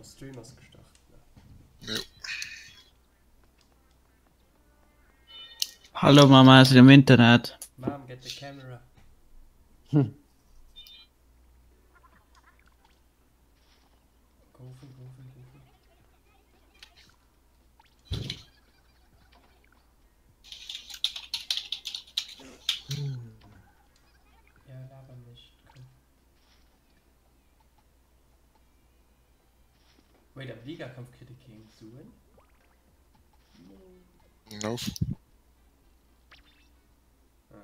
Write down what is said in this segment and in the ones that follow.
Stream ass gestart, ne? Jo. Hallo Mama, ech sinn um Internet. Mom, get the camera. Gerufen, gerufen, gerufen. Ja, laber nicht, komm. Wait, am Ligakampf kritt ee keng Suen? Nope. Ah.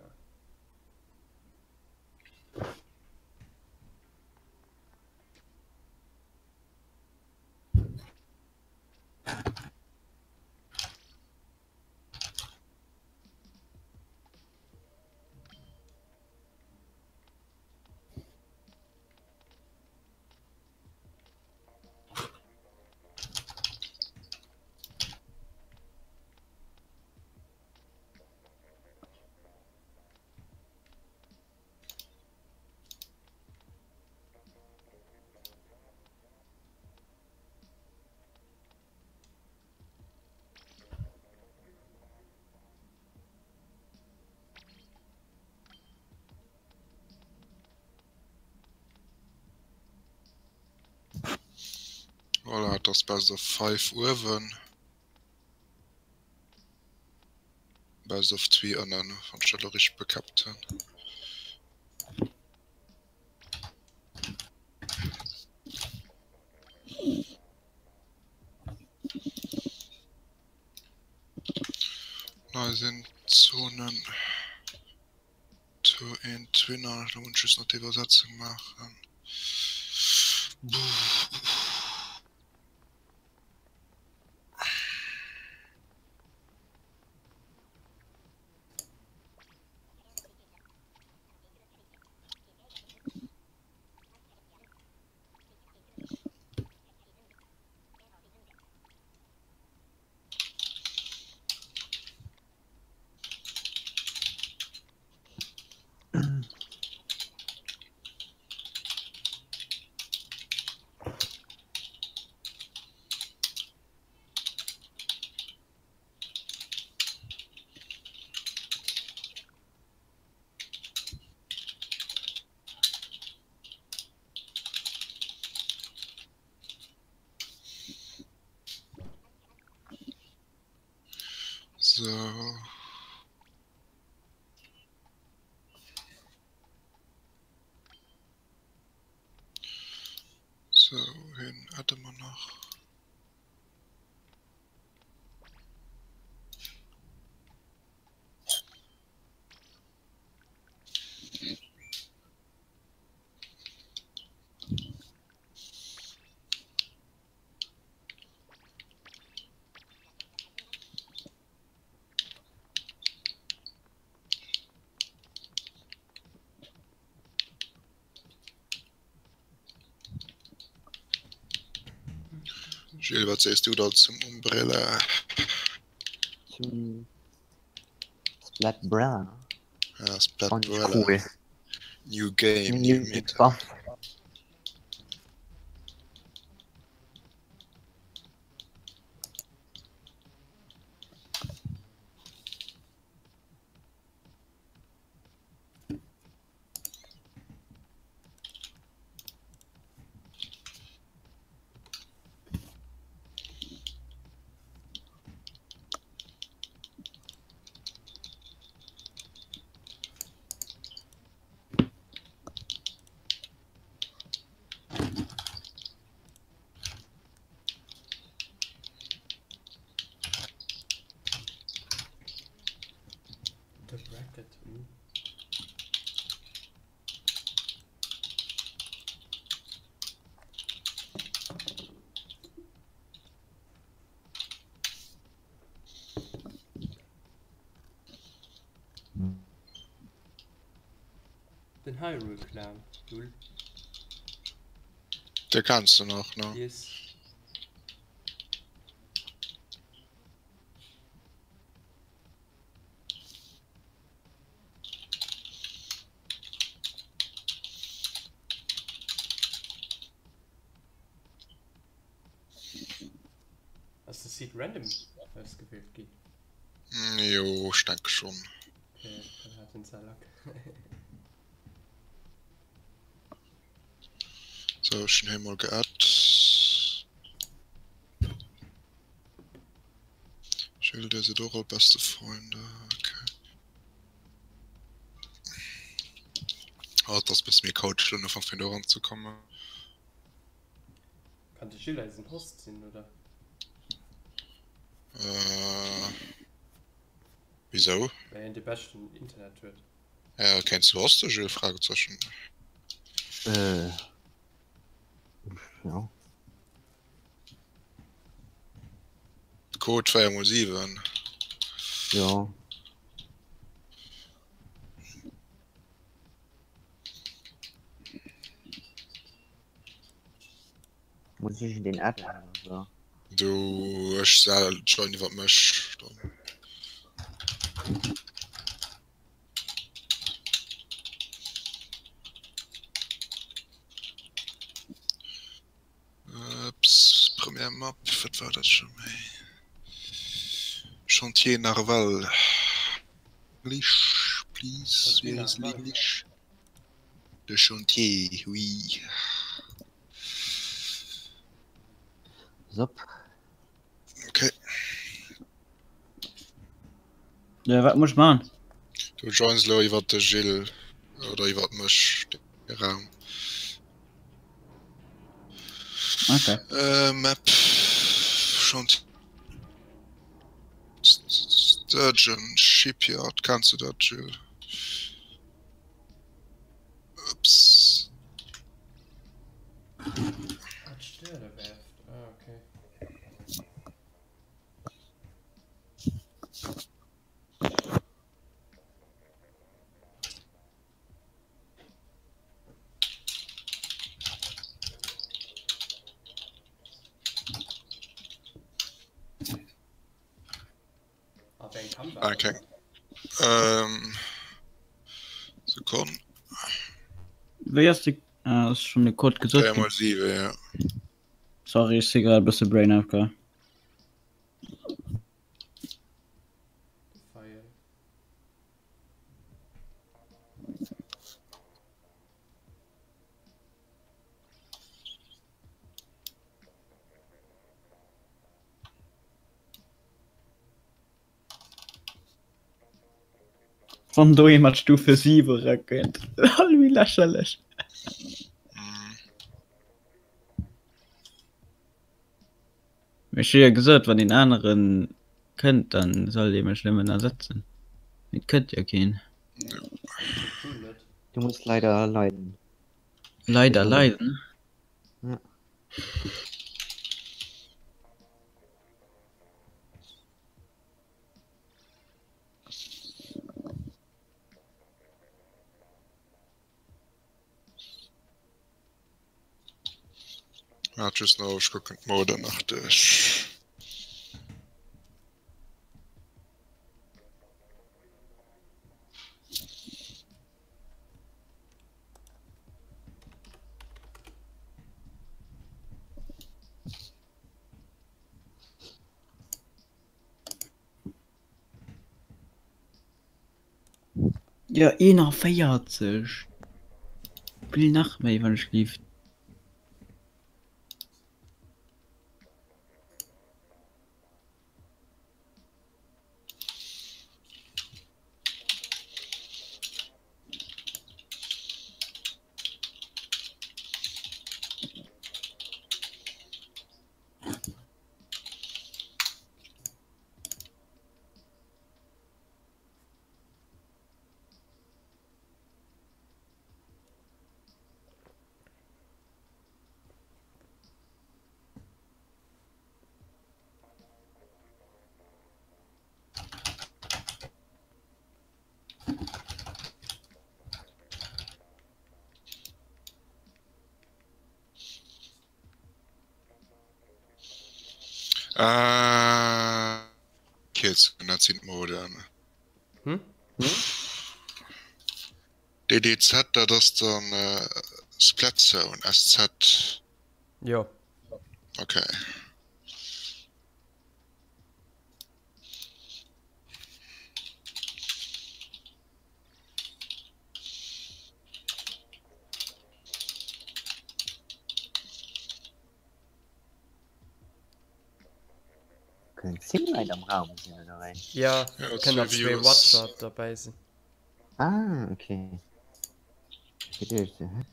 Voilà, et ass Best of 5 uewen. Best of 2 ënnen, wann ech dat elo richteg bekäppt hunn. Nei sinn d'Zonen. To een Twinner, do muss ech just nach d'Iwwersetzung maachen. So. So, hien adde mer nach. Gilles, wat sees du dann zum Umbrella? Zum Splatbrella. Ja, Fand ich Splatbrella. cool. New Game, New New Meta. Buff. The Bracket, uh. Den Hyrule Clan, lul. De kenns de nach, ne? Yes. Ass de Seed random ausgewielt ginn? Jo, ech denke schonn. Okay, dann hat en säi Lack. Sou, ech hunn hie mol geadd. Gilles, dir sidd och all beste Freunde, okay. Ah, et ass bësse méi chaotesch elo den Ufank fir do eranzekommen. Kann de Gilles eisen Host sinn, oder? Äh, wisou? Well hien de beschten Internet huet. Äh, kenns du Hoste, Gilles? Fragezeichen. Äh, ja. Code 4 mol 7. Ja. Muss ich den adden oder so? Du, ech sel join iwwer mech dann. Ups, Première Map, wat war dat scho méi? Chantier Narval. English, please, Chantier where is Narval. l'English? De Chantier, oui. Sop. Okay. Ja, wat muss ech man? Du joins lo iwwer de Gilles oder iwwer mech de Raum. Okay. Äh, Map Chantier Sturgeon Shipyard, kenns du dat Gilles? Ups. Ah, d'Störerwerft. Ah, okay. Ah, wéi eng Kampf Ah, keng. Ähm, Sekonn. Wéi ass de ah, ass schon de Code gesot 3 ginn? mol 7, ja. Sorry, ech si grad e bësse brain AFK. Feil. Wann do ee mat Stufe 7 erakënnt. Lol, wéi lächerlech. Mhm. Mee ech hu jo gesot, wann een anere kënnt, dann soll dee mech nëmmen ersetzen. Mee et kënnt jo keen. Cool net. Du musst leider leiden. Leider leiden? Ja. Waart just nach, ech kucken d'Mode nach duerch. Jo 41 Spill nach méi wann ech lift. Ah, Kierzen, dat sinn d'Moden. Hm? DDZ, dat ass dann äh, Splat Zone, SZ. Jo. Okay. Kënnen 10 Leit am Raum sinn oder wéi? Ja, kënnen nach zwee Watcher derbäi sinn. Ah, okay. Geduecht, hä?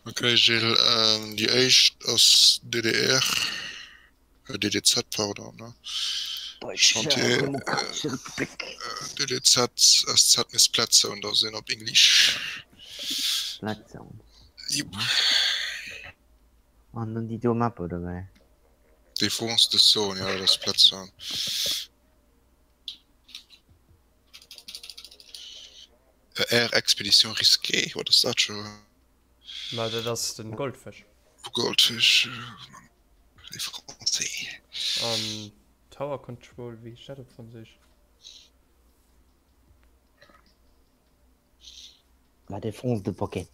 Okay Gilles, déi éischt ass DDR, DDZ pardon, ne? Deutsche Demokratische Republik. DDZ, SZ mee Splat Zone, da sinn op English. Splat Zone. Jupp. An dann déi do Map oder wéi? Défense de Zone, ja dat ass Splat Zone. Air Expedition risquée, wat ass dat scho? Ma dat ass den Goldfësch. Goldfisch, les Français. An Tower Control, wéi heescht dat op Franséisch? La défense de pocket.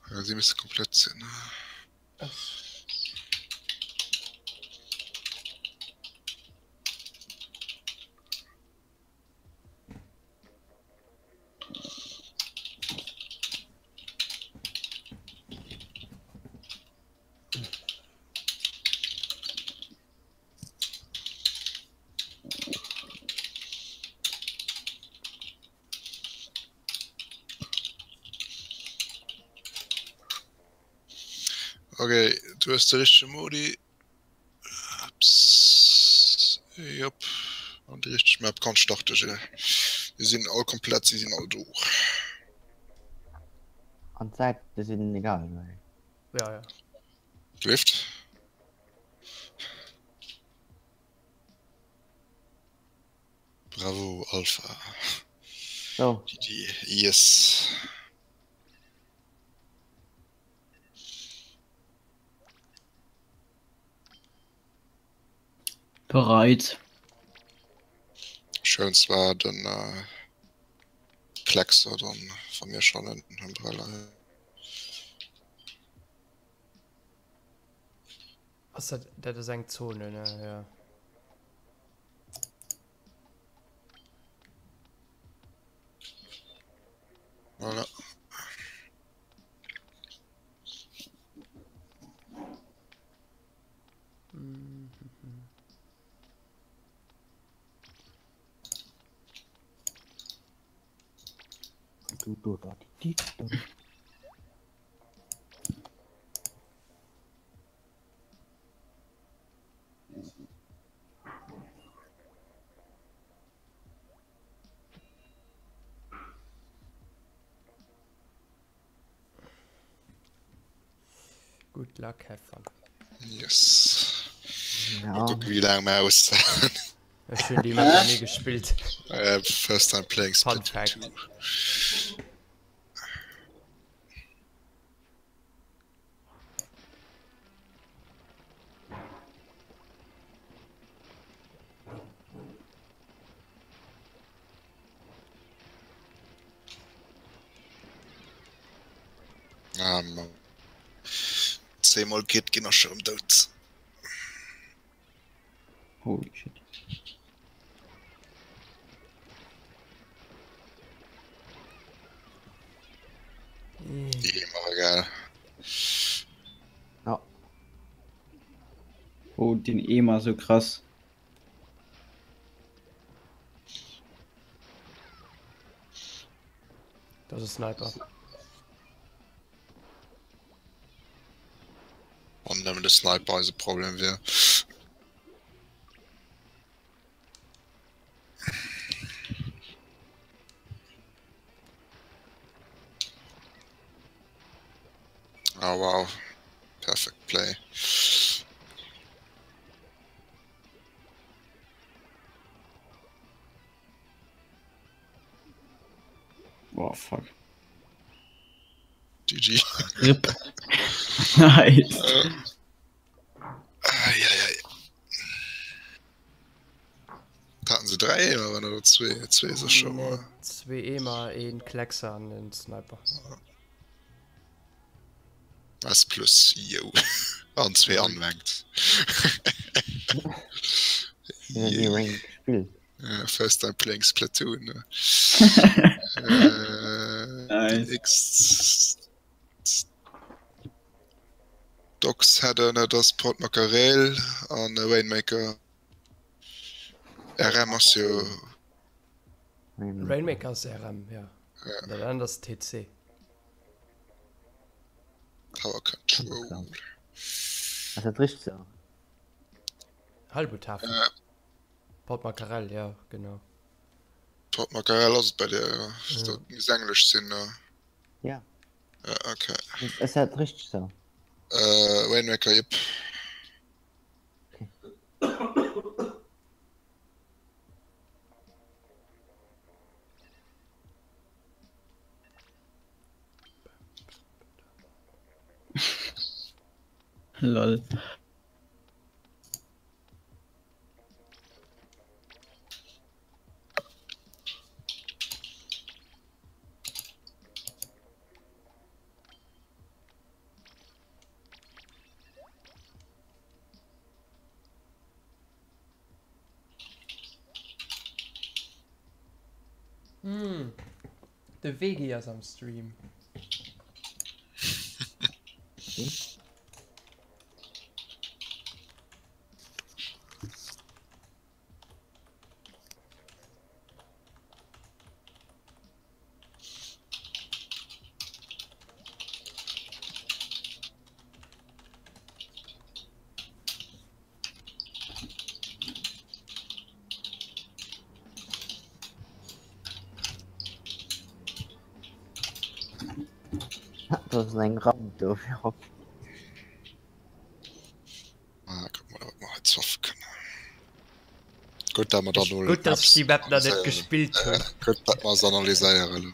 Ja, sie müsste komplett sinn. Okay, du hues de richtege Modi. Ups. Jop. An déi richteg Map kann starte, Gilles. Mir sinn all komplett, si sinn all do. An d'Säite sinn egal, oder? Ja, ja. Leeft. Bravo Alpha. So. GG. Yes. Bereit. Schön zwar den äh, Kleckser dann von mir schon in Umbrella. Ass dat, dat ass eng Zone, ne? Ja. Voilà. Good luck, have fun. Yes. Ja. Mal gucken, wie lange wir auszahlen. Ech hunn déi Map nach nie gespillt. Äh, first time playing Fun Splatoon fact. 2. Ah, Mann. Zehnmal geht, gehen wir schon dout. Holy shit. Immer geil. Ja. Oh, den Ema so krass. Das ist Sniper. An nëmmen de Sniper eise Problem wier. Ah wow. Perfect play. Oh fuck. GG. RIP. Nice. Äh. Eieiei. Haten se 3 Aimer waren oder zwee? Zwee sécher Nee, mol. zwee Aimer, een Kleckser an en Sniper. S plus, yo. An zwee unranked. Hun ni Ranked gespillt. Ja, first time playing Splatoon. Ne? Nice. Nächst Docs Header, dat ass Port Macarel an Rainmaker. RM ass jo. Rainmaker ass RM, ja. Ja. Dat anert ass TC. Tower Control. Ass dat richteg sou? Halbuthafen. Ja. Port Macarel, ja, genau. Port Macarel ass et bei dir, ja. Ja. Dat muss englesch sinn, ne? Ja. Ja, okay. Ass dat richteg sou? Äh, Rainmaker, jep. Lol. Hm. De Vegi ass am Stream. Do ass eng Ramp do virop. Ah, guck mal, wat mer hei zoffe kënnen. Gutt, dat mer dann elo Gutt, dass ech déi Map nach net gespillt hunn. Gutt, dat mer se analyséieren elo.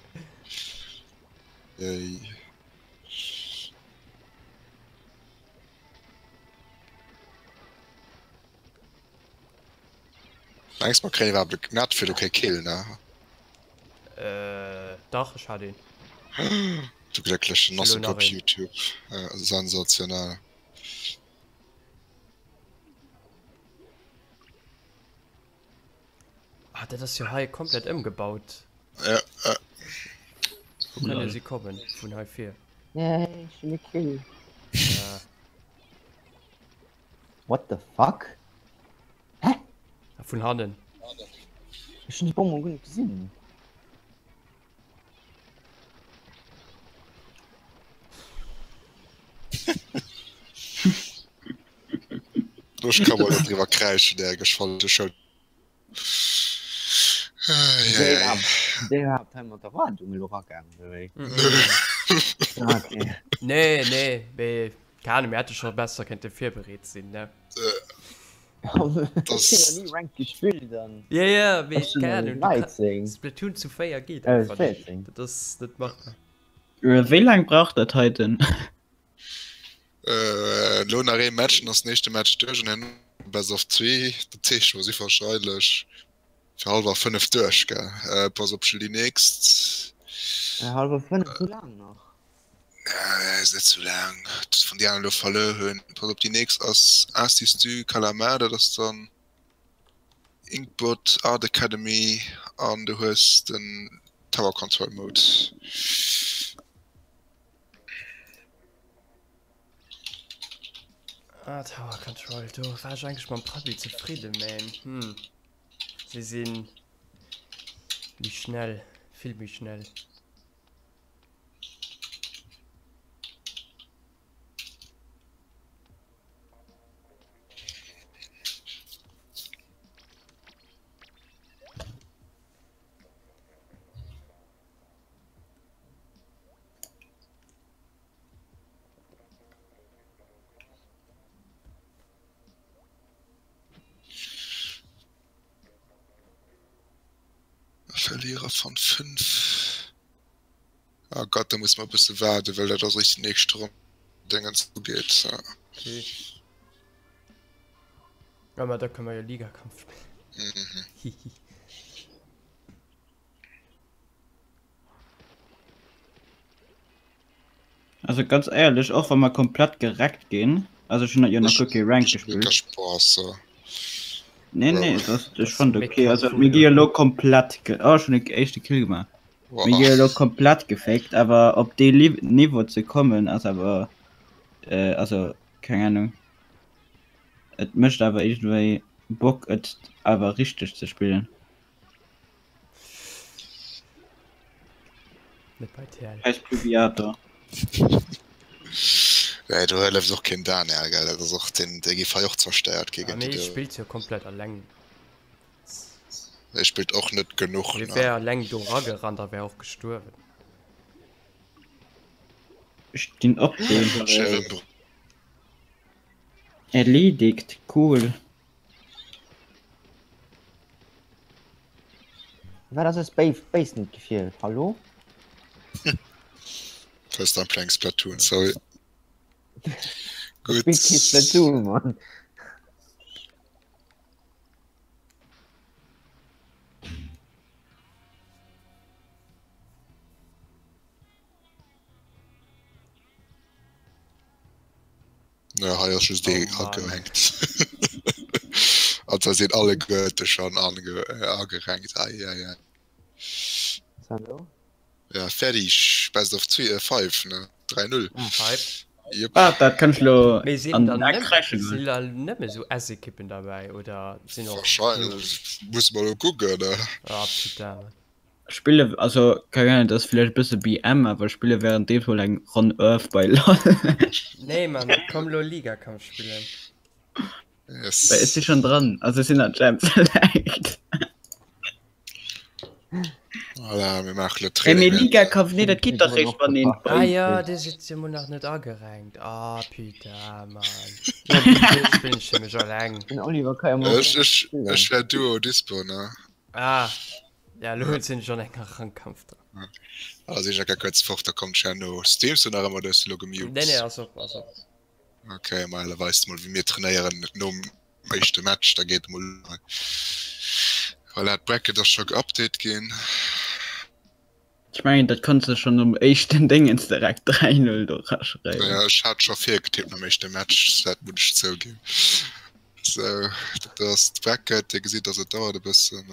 Yay. Mengs mer kréien iwwerhaapt e net fir do kee Kill, ne? Äh, dach, ech hat een. Du glécklechen Elo ass nach op een. Youtube. Äh, sensationell. Ah, dat ass jo hei komplett ëmgebaut. Ja, ja. Wou kënne si kommen? Vun hei vir. Yay, ech hunn e Kill. Ja. What the fuck? Hä? Vun hannen. Ech hunn déi Bomm guer net gesinn. Ech ka mol net driwwer kräischen, Erik, ech fannen dech schon. Déi iwwerhaapt hei mat Erwaardung elo ragaangen, oder wéi? Ah, okay. Nee, nee, mee keng Ahnung, mir hätte scho besser kéinte virbereet sinn, ne? Ech hunn nach ni Ranked gespillt an. Ja, ja, mee Ech sinn keng Ahnung, du kann- 13. Splatoon zu 4 geet Äh, einfach net. 14. Dat ass net machbar. Wéi laang brauch dat heiten? Äh, elo nach ee Match, dann ass den éischte Match duerch an herno Best of 2. Dat heescht, mer si warscheinlech fir hallwer 5 duerch, gell? Äh, pass op, Jules, déi nächst. Äh, hallwer 5, sou laang nach? Äh, ass net sou laang. Wann déi aner elo verluer hunn. Pass op, déi nächst ass Institut Calamar, dat ass dann Inkbot Art Academy an du hues den Tower Control Mode. Ah, Tower Control, do war ech eigentlech mam Papi zefridden, mä hm, si sinn méi schnell, vill méi schnell. Verlierer von 5. Ah Gott, da muss man e bësse waarden, well dat ass eréischt déi nächst Ronn Dingens ugeet. Ja. Okay. Ja, ma da kënne mer jo Ligakampf spillen. Hihi. Also ganz éierlech, och wa mer komplett gereckt ginn, also ech hunn jo nach guer kee Rank gespillt. Spaß. Nee, nee, et ass, ech fand okay. Also mir gi jo lo komplett ge oh, ech hunn den éischte Kill gemaach. Mir gi jo lo komplett geféckt, awer op dee Li Niveau ze kommen ass awer äh, also keng Ahnung. Et mécht awer iergendwéi Bock et awer richteg ze spillen. Net bei TL. Scheiß Pluviator. Nee, do hëlleft och keen Daniel, gell? Dat ass och den, dee géif hei och zerstéiert gi Ah, géint mee déi hie do. spillt jo komplett alleng. Hie spillt och net genuch, Hie ne? wär alleng do ragerannt a wär och gestuerwen. Ech ginn op deen. Schéin Bro. Erledigt, cool. Wat ass es Base Base net gefielt? Hallo? First time playing Splatoon, sorry. Gutt. Spill kee Splatoon, Mann. Ja, hei ass just ee Oh Mann. agerenkt. Also sinn alleguerte schon ange äh, agerenkt. Ei, ei, ei. Hallo? Ja, fertig. Best of 2, äh, 5, ne? 3-0. Hype. Yep. Ah, dat kann ich lo Mee sinn an dann den Eck nëmme, kräischen goen. sinn da nëmme sou S-Ekippen derbäi oder sinn och Wahrscheinlech. Muss mer lo kucken, ne? Ah putain, Mann. Spille, also keng Ahnung, dat ass villäicht e bësse BM, awer spille währenddeems mol eng Ronn Earth bei LOL. Nee Mann, komm lo Ligakampf spillen. Yes. Well ech si schon dran, also ech sinn an Champ Select. Voilà, mir maache lo Ey, mee Training. Ligakampf, nee, dat geet dach réischt wann een Ah bei. jo, dir sidd jo mol nach net agerenkt. Ah putain, Mann. Jo, wéi spillen ech fir mech alleng? Den Oliver ka jo mol Ech, ech, ech wär Duo Dispo, ne? Ah, ja, lo sinn ech an enger Rangkampf dran. Ah, sinn ech kuerz fort, da kommt ech herno. Streams du nach ëmmer oder hues du lo gemute? Nee, nee, ass op, ass op. Okay, ma da weis de mol wéi mir trainéieren nom éischte Match, da geet mol hei. Voilà, d'Bracket ass scho geupdate ginn. Ech mengen dat konns de schon nom éischten Déngens direkt 3-0 do raschreiwen. Ja, ech hat scho virgetippt nom éischte Match, dat muss ech zouginn. Sou, dat ass d'Bracket, Dir gesitt, dass et dauert e bëssen.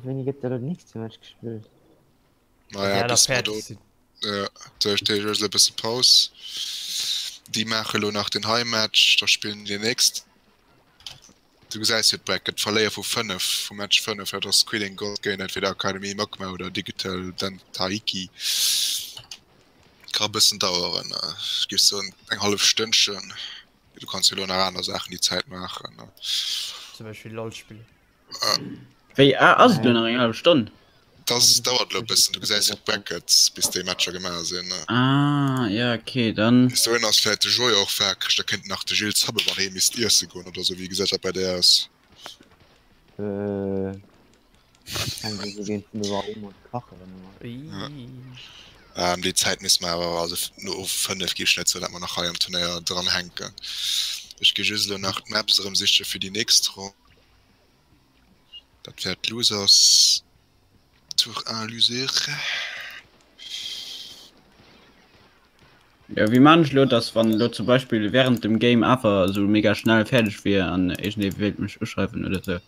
Wéini gëtt da lo den nächste Match gespillt? Déi Naja, aner bis mer fäerdeg do sinn. Ja, duerch déi just e bësse Paus. Déi maache lo nach den Heimmatch, da spillen déi nächst. Du gesäis jo d'Bracket, d'Verléier vu 5, vum Match 5, dat ass Quilling God géint entweder Academy Magma oder Digital Dentaiki. Ka bëssen daueren, ech géif soen eng hallef Stënnchen. Du kanns jo lo nach aner Saachen déi Zäit maachen. Zum Beispill LOL spillen. Wéi ah, ass et lo nach eng hallef Stonn? Das dauert lo e bëssen, du gesäis jo d'Brackets bis déi Matcher gemaach sinn. Ah ja okay, dann. Bis dohin ass vläit de Joé och wakereg, da kéint nach de Gilles zappe wann hee misst iesse goen oder sou. Wéi gesäit dat bei där aus? Äh, eng esou géint 5 Auer um mat kachen ëmmer. Ähm, déi Zäit misste mer awer, also no 5 gi ech net soen, dat mer nach hei am Turnéier dran hänken. Ech gi just elo nach d'Maps erëm siche fir déi nächst Ronn. Dat wär d'Losers Tour 1 Loser. Jo, wéi maan ech lo dass wann lo zum Beispill während dem Game awer esou mega schnell fäerdeg wier an iergendee wéilt mech uschreiwen oder sou?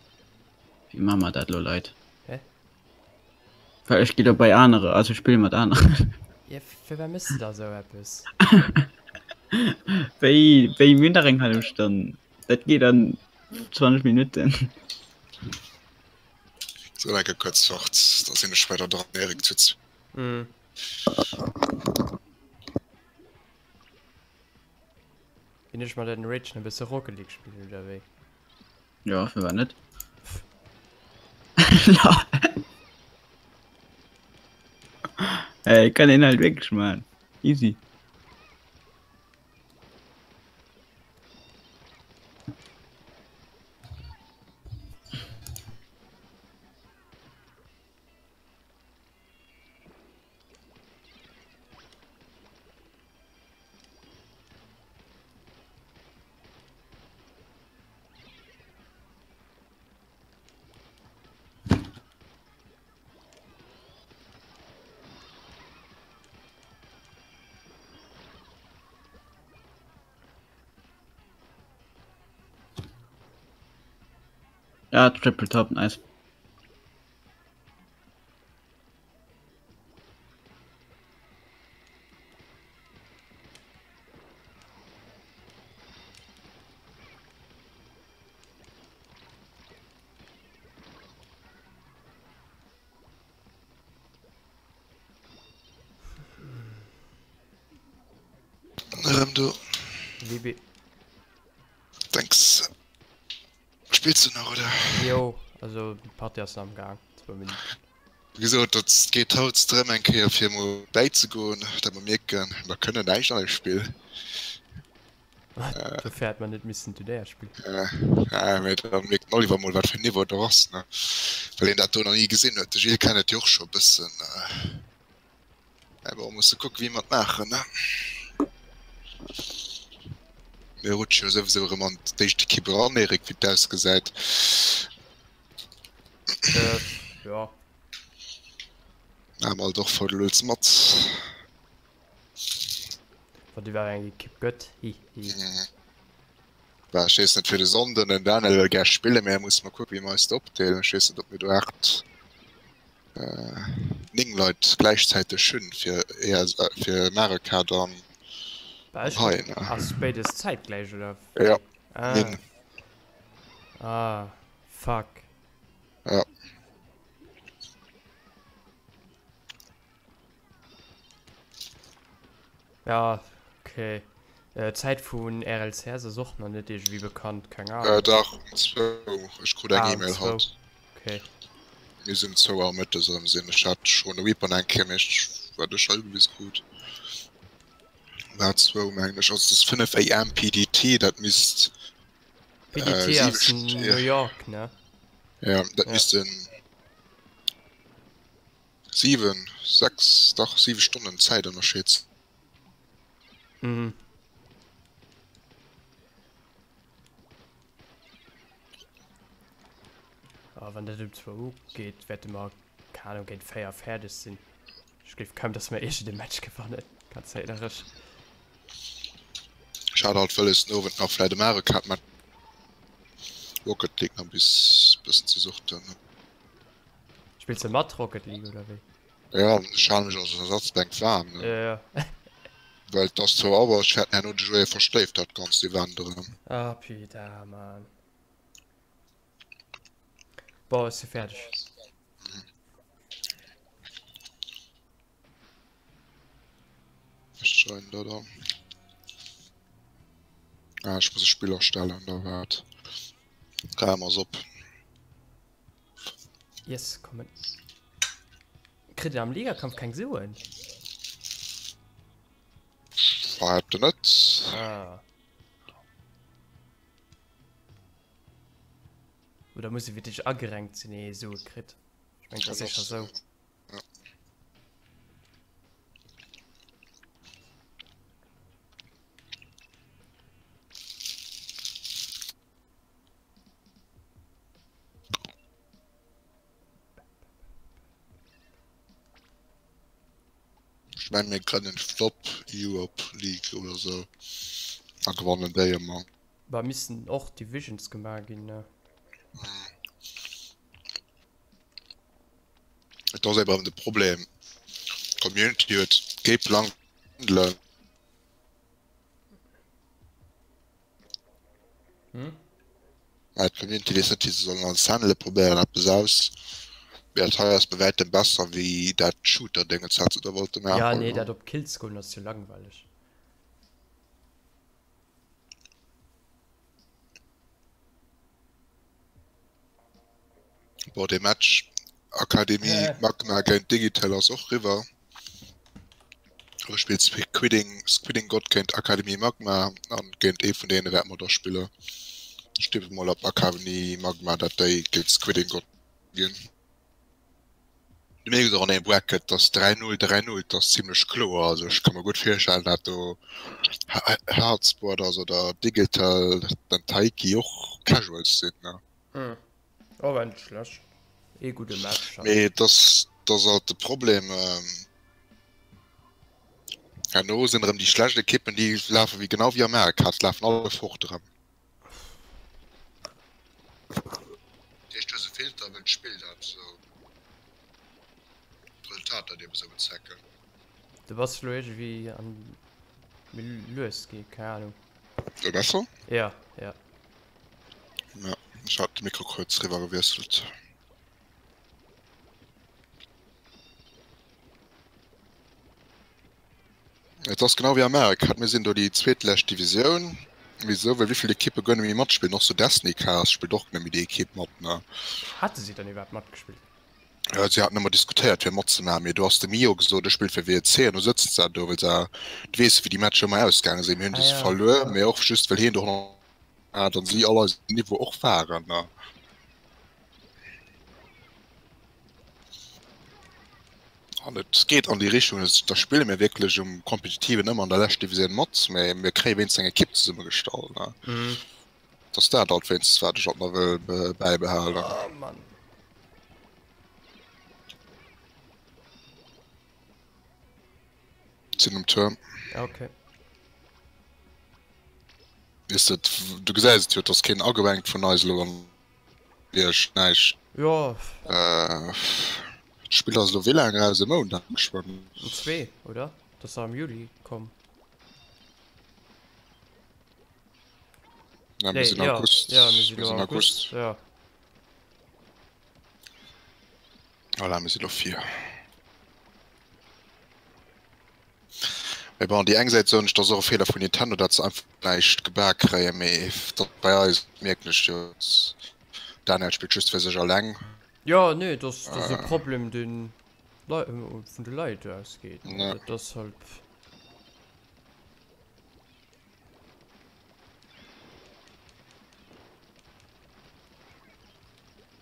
Wéi maa mer dat lo Leit? Hä? Well ech gi lo bei anere, also ech spille mat aneren. Jo, firwat mëss de da sou eppes? Wéi, wéi, mir hunn nach eng hallef Stonn. Dat geet an 20 Minutten. So enke kuerz fort, da sinn ech weider dran, Erik zu. Mm. Ginn ech mat den Rich e bësse Rocket League spillen oder wéi? Ja, firwat net? Ey, kann een halt wierklech maachen. Easy. Ja, Triple Top, nice. Erëm do. WB. Thanks. Spills du nach oder? Jo, also d'Partie ass nach am Gaang, zwou Minutten. Wéi gesot, dat geet haut drëm eng Kéier fir emol bäizegoen, dat mer mierken, mer kënnen näischt an eisem Spill. Dofir hätt mer net missen Turnéier spillen. Ja, mee da mierkt den Oliver mol wat fir en Niveau do ass, ne? Well een dat do nach ni gesinn huet. De Gilles kennt et jo och scho e bëssen. Mä bon, musse kucken, wéi mer et maachen, ne? Mir rutsche jo souwisou erëm an d'éischt Ekipp eran, Eric, wéi et ausgesäit. Äh, ja. Maache mer alt och Foudelulz mat. Wann et iwwerhaapt eng Ekipp gëtt, hihi. Bah, ech weess net, fir de Sonnden, den Daniel wëll gär spillen, mä musse mer kucken, wéi mer eis do opdeelen. Ech weess net, ob mir do 8, 9 Leit gläichzäiteg hunn fir fir Mario Kart an hei, ne? Ass béides zäitgläich, oder? Ja, 9. Ah, fuck. Ja. Ja, okay. D'Zäit vun RLCS ass och nach net iergendwéi bekannt, keng Ahnung. Äh, dach, um zwou. Ech krut eng E-Mail haut. Okay. Misst um zwou Auer mëttes erëm sinn. Ech hat schonn e Weekend eng Kéier, mee ech, wat ech hei ugewise krut, war zwou, mengen ech. Also et ass 5 AM PDT, dat misst. PDT ass New York, ne? Ja, dat missten. 7, 6, dach 7 Stonnen Zäitënnerscheed. Mhm. Ah, wann dat um 2 Uhr geet, wäerte mer, keine Ahnung, géint 4 fäerdeg sinn. Ech gleef kaum, dass mer iergend e Match gewannen, ganz éierlech. Ech hat alt wëlles den Owend nach vläit e Mario Kart Match Rocket League nach bis bëssen ze suchten. Spills de mat Rocket League oder wéi? Ja, ech hale mech als Ersatzbänk waarm, ne? Ja, ja. Well et ass zwou Auer, ech fäerten herno de Joé verschléift dat ganzt Event erëm. Ah putain, man. Bon, ech si fäerdeg. Ech joinen der dann. Ah, ech muss e Spill erstellen, da waart. Raum ass op. Yes, kommen. Kritt een am Ligakampf keng Suen? Behaapte net. Ah. Oder muss e wierklech agerenkt sinn, ier ee Sue kritt? Ech mengen, dat ass sécher sou. Ja. Ech mengen mir grënnen Flop Europe League oder sou a gewannen déi ëmmer. Bah missten och Divisions gemaach ginn ne? Et ass eben de Problem, d'Community huet kee Plang handelen. Hm? Mä d'Community weess net wéi se sollen alles handelen, probéieren eppes aus. Mee dat hei ass bei wäitem besser wéi dat Shooter-Déngens wat se do wollte Ja, maachen. nee, dat op Kills goen ass jo langweileg. Boah, dee Match Akademie Magma géint Digital ass och riwwer. Do spillt Squidding, Squidding God géint Akademie Magma an géint ee vun deene wäerte mer da spillen. Ech tippe mol op Akademie Magma, dat déi géint Squidding God ginn. Du mierks och an deem Bracket, dass 3, 0, 3, 0, dat ass zimlech kloer. Also ech ka mer gutt virstellen, dat do Hardsport ass oder Digital, den Taiki och Casuals sinn. Ne? Mm. Oh, war net schlecht. Ee gudde Match. Mee das, das ass halt de Problem. Ähm, herno sinn erëm déi schlecht Ekippen, déi lafe wéi genau wéi Amerika, lafen alle fort erëm. Filter, wëll d'Spill dat esou, d'Resultat dat eben esou bezwecken. Du bass lo iergendwéi an méi lues gi, keng Ahnung. Lo besser? Ja, ja. Ja, ech hat de Mikro kuerz riwwer gewiesselt. Et ass genau wéi Amerika, mir sinn do déi zweetlescht Divisioun. Wisou? Well wéivill Ekippe guer net méi matspillen. Och sou Destiny Cars spillt och net méi déi Ekipp mat, ne? Hate si dann iwwerhaapt matgespillt? Si haten ëmmer diskutéiert fir matzemaachen, mee do ass de Mio gesot, ech spille fir WEC an du sëtzt se do, well se, du weess wéi déi Matcher ëmmer ausgaange sinn. Mir hunn se verluer, mee och just well hien do hat an si all eisem Niveau och waren, ne? An et geet an déi Richtung, da spille mir wierklech um Kompetitiven ëmmer an der leschter Divisioun mat, mä mir kréie wéinstens eng Ekipp zesummegestallt. Ne? Mhm. Dat ass dat alt wéinstens, wat ech alt nach wëll bäibehalen. Oh Mann. Sinn um Tuerm. Okay. Weess de, du gesäis et jo, et ass keen agewenkt vun eis elo an Iech näischt. Jo. D'Spill ass elo wéi laang eraus? E Mount awer geschwënn. Zwee, oder? Dat ass am Juli komm. Ja, mir sinn August. Ja, mir sinn August. Ja. Voilà, mir sinn elo vir. Mee bon, déi eng Säit soen ech, dat ass och e Feeler vun Nintendo, dat se einfach näischt gebak kréien, mee dat bei eis mierken ech jo, Daniel spillt just fir sech alleng. Jo, nee, dat ass e Problem, dee vun de Leit ausgeet. Dat ass halt.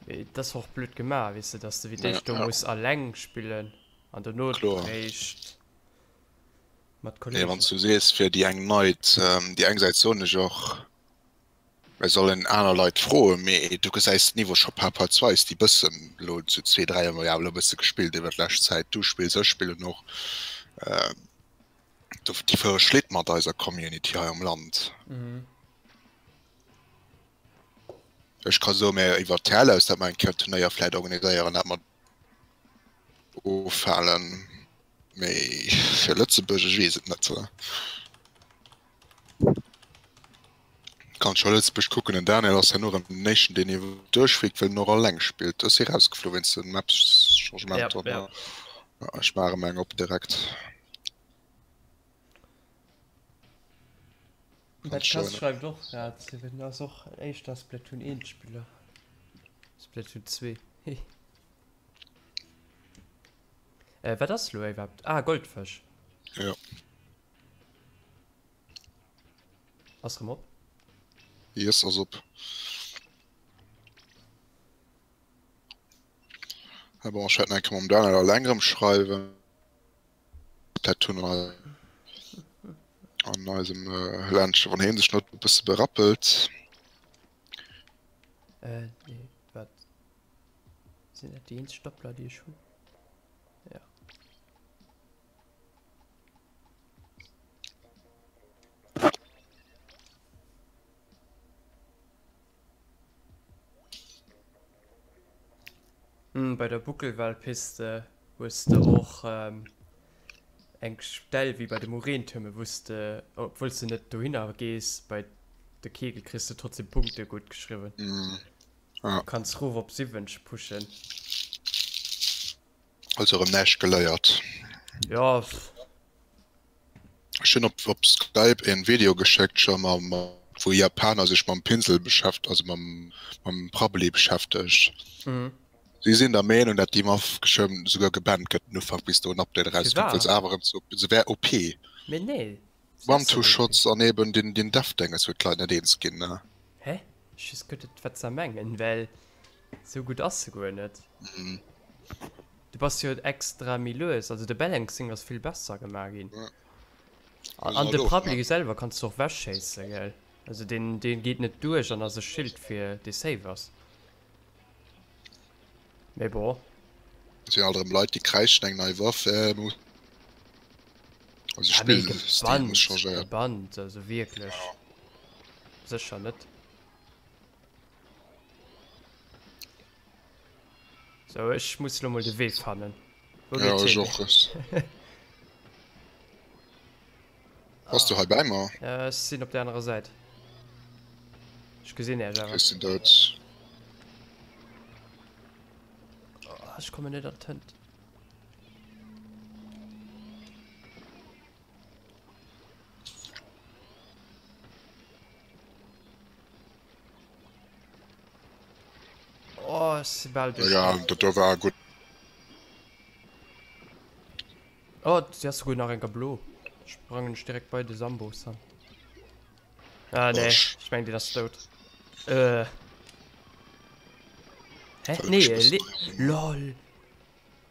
Mee dat ass och blöd gemaach, weess de, dass de fir d'éischt do muss alleng spillen an dono eréischt. Mat Kollegen. Nee, wann s du sees fir déi eng Night, déi eng Säit soen ech och, mir sollen aner Leit froen, mee du gesäis den Niveau scho par-partsweis déi bëssen elo zu zwee, dräi hu mer jo awer elo e bësse gespillt iwwer d'lescht Zäit, du spills, ech spillen och, do déi fuere Schlitt mat eiser Community hei am Land. Ech ka soen, mir iwwer TL aus, dat mer eng Kéier en Turnéier vläit organiséieren, dat mer ofhalen. Mee fir Lëtzebuerg, ech weess et net. Kann scho Lëtzebuerg kucken, den Daniel ass herno erëm den éischten deen iwwer duerchflitt, well en och alleng spillt. Ech si rausgeflu wéinst den Maps-Changementer. Ja, ja. Ech maache erëm eng op direkt. Dat Kass schreift och grad, hien ass och éischter Splatoon 1 Spiller. Splatoon 2. Äh, wat ass lo iwwerhaapt? Ah, Goldfësch. Ja. Ass rëm op? Yes, ass op. Ja, bon, ech wäert nach eng Kéier mam Daniel alleng rëm schreiwen. Dat hunn an an eisem äh, Ländchen, wann hien sech net e bësse berappelt. Äh, nee, wat? Sinn dat déi eenzeg Doppler, déi ech hunn? Ja. Hm, bei der Buckelwalpiste hues de och ähm, eng Stell wéi bei de Muräntürme, wou s de, obwuel s de net dohinner gees, bei de Kegel kriss de trotzdem Punkte gutt geschriwwen. Mm. Ja. Kanns rof op 70 pushen. Also erëm näischt geléiert. Ja. Ech hunn op, op Skype een Video geschéckt scho mam, wou e Japaner sech mam Pinsel beschäft, also mam, mam Prabbeli beschäftegt. Mhm. Si sinn der Meenung, dat déi Maff geschwënn souguer gebannt gëtt den Ufank bis do en Update erauskënnt, well se awer erëm ze, se wär OP. Mee nee. One-Two-Shots an eben den, den Death-Denges, wou d'Leit net eens ginn, ne? Hä? Ech weess guer net wat se mengen, well sou gutt ass se guer net. Du bass jo extra méi lues, also de Balancing ass vill besser gemaach ginn. An de Prabbeli selwer kanns du och wechschéissen, gell? Also deen deen geet net duerch an ass e Schild fir dee safe ass. Mee bon. Et sinn alt erëm Leit déi kräischen, eng nei Waff, äh muss. Also Ja, mee Spillstil gebannt, muss changéiert. gebannt, also wierklech. Sécher net. Sou, ech muss lo mol de Wee fannen. Wou Ja, geet ech hin? och. Bass du hei bäi mer? Ja, ech sinn op der anerer Säit. Ech gesinn äech awer. Ech sinn dout. Oh, ech kommen net an d'Tënt. Oh, ech si bal duerch. Ja, dat do war gutt. Oh, si ass souguer nach enker blo. Sprangen ech direkt bei de Sambo-San. Ah, nee, ech meng, deen ass dout. Äh. Hä? Nee, e le. Lol!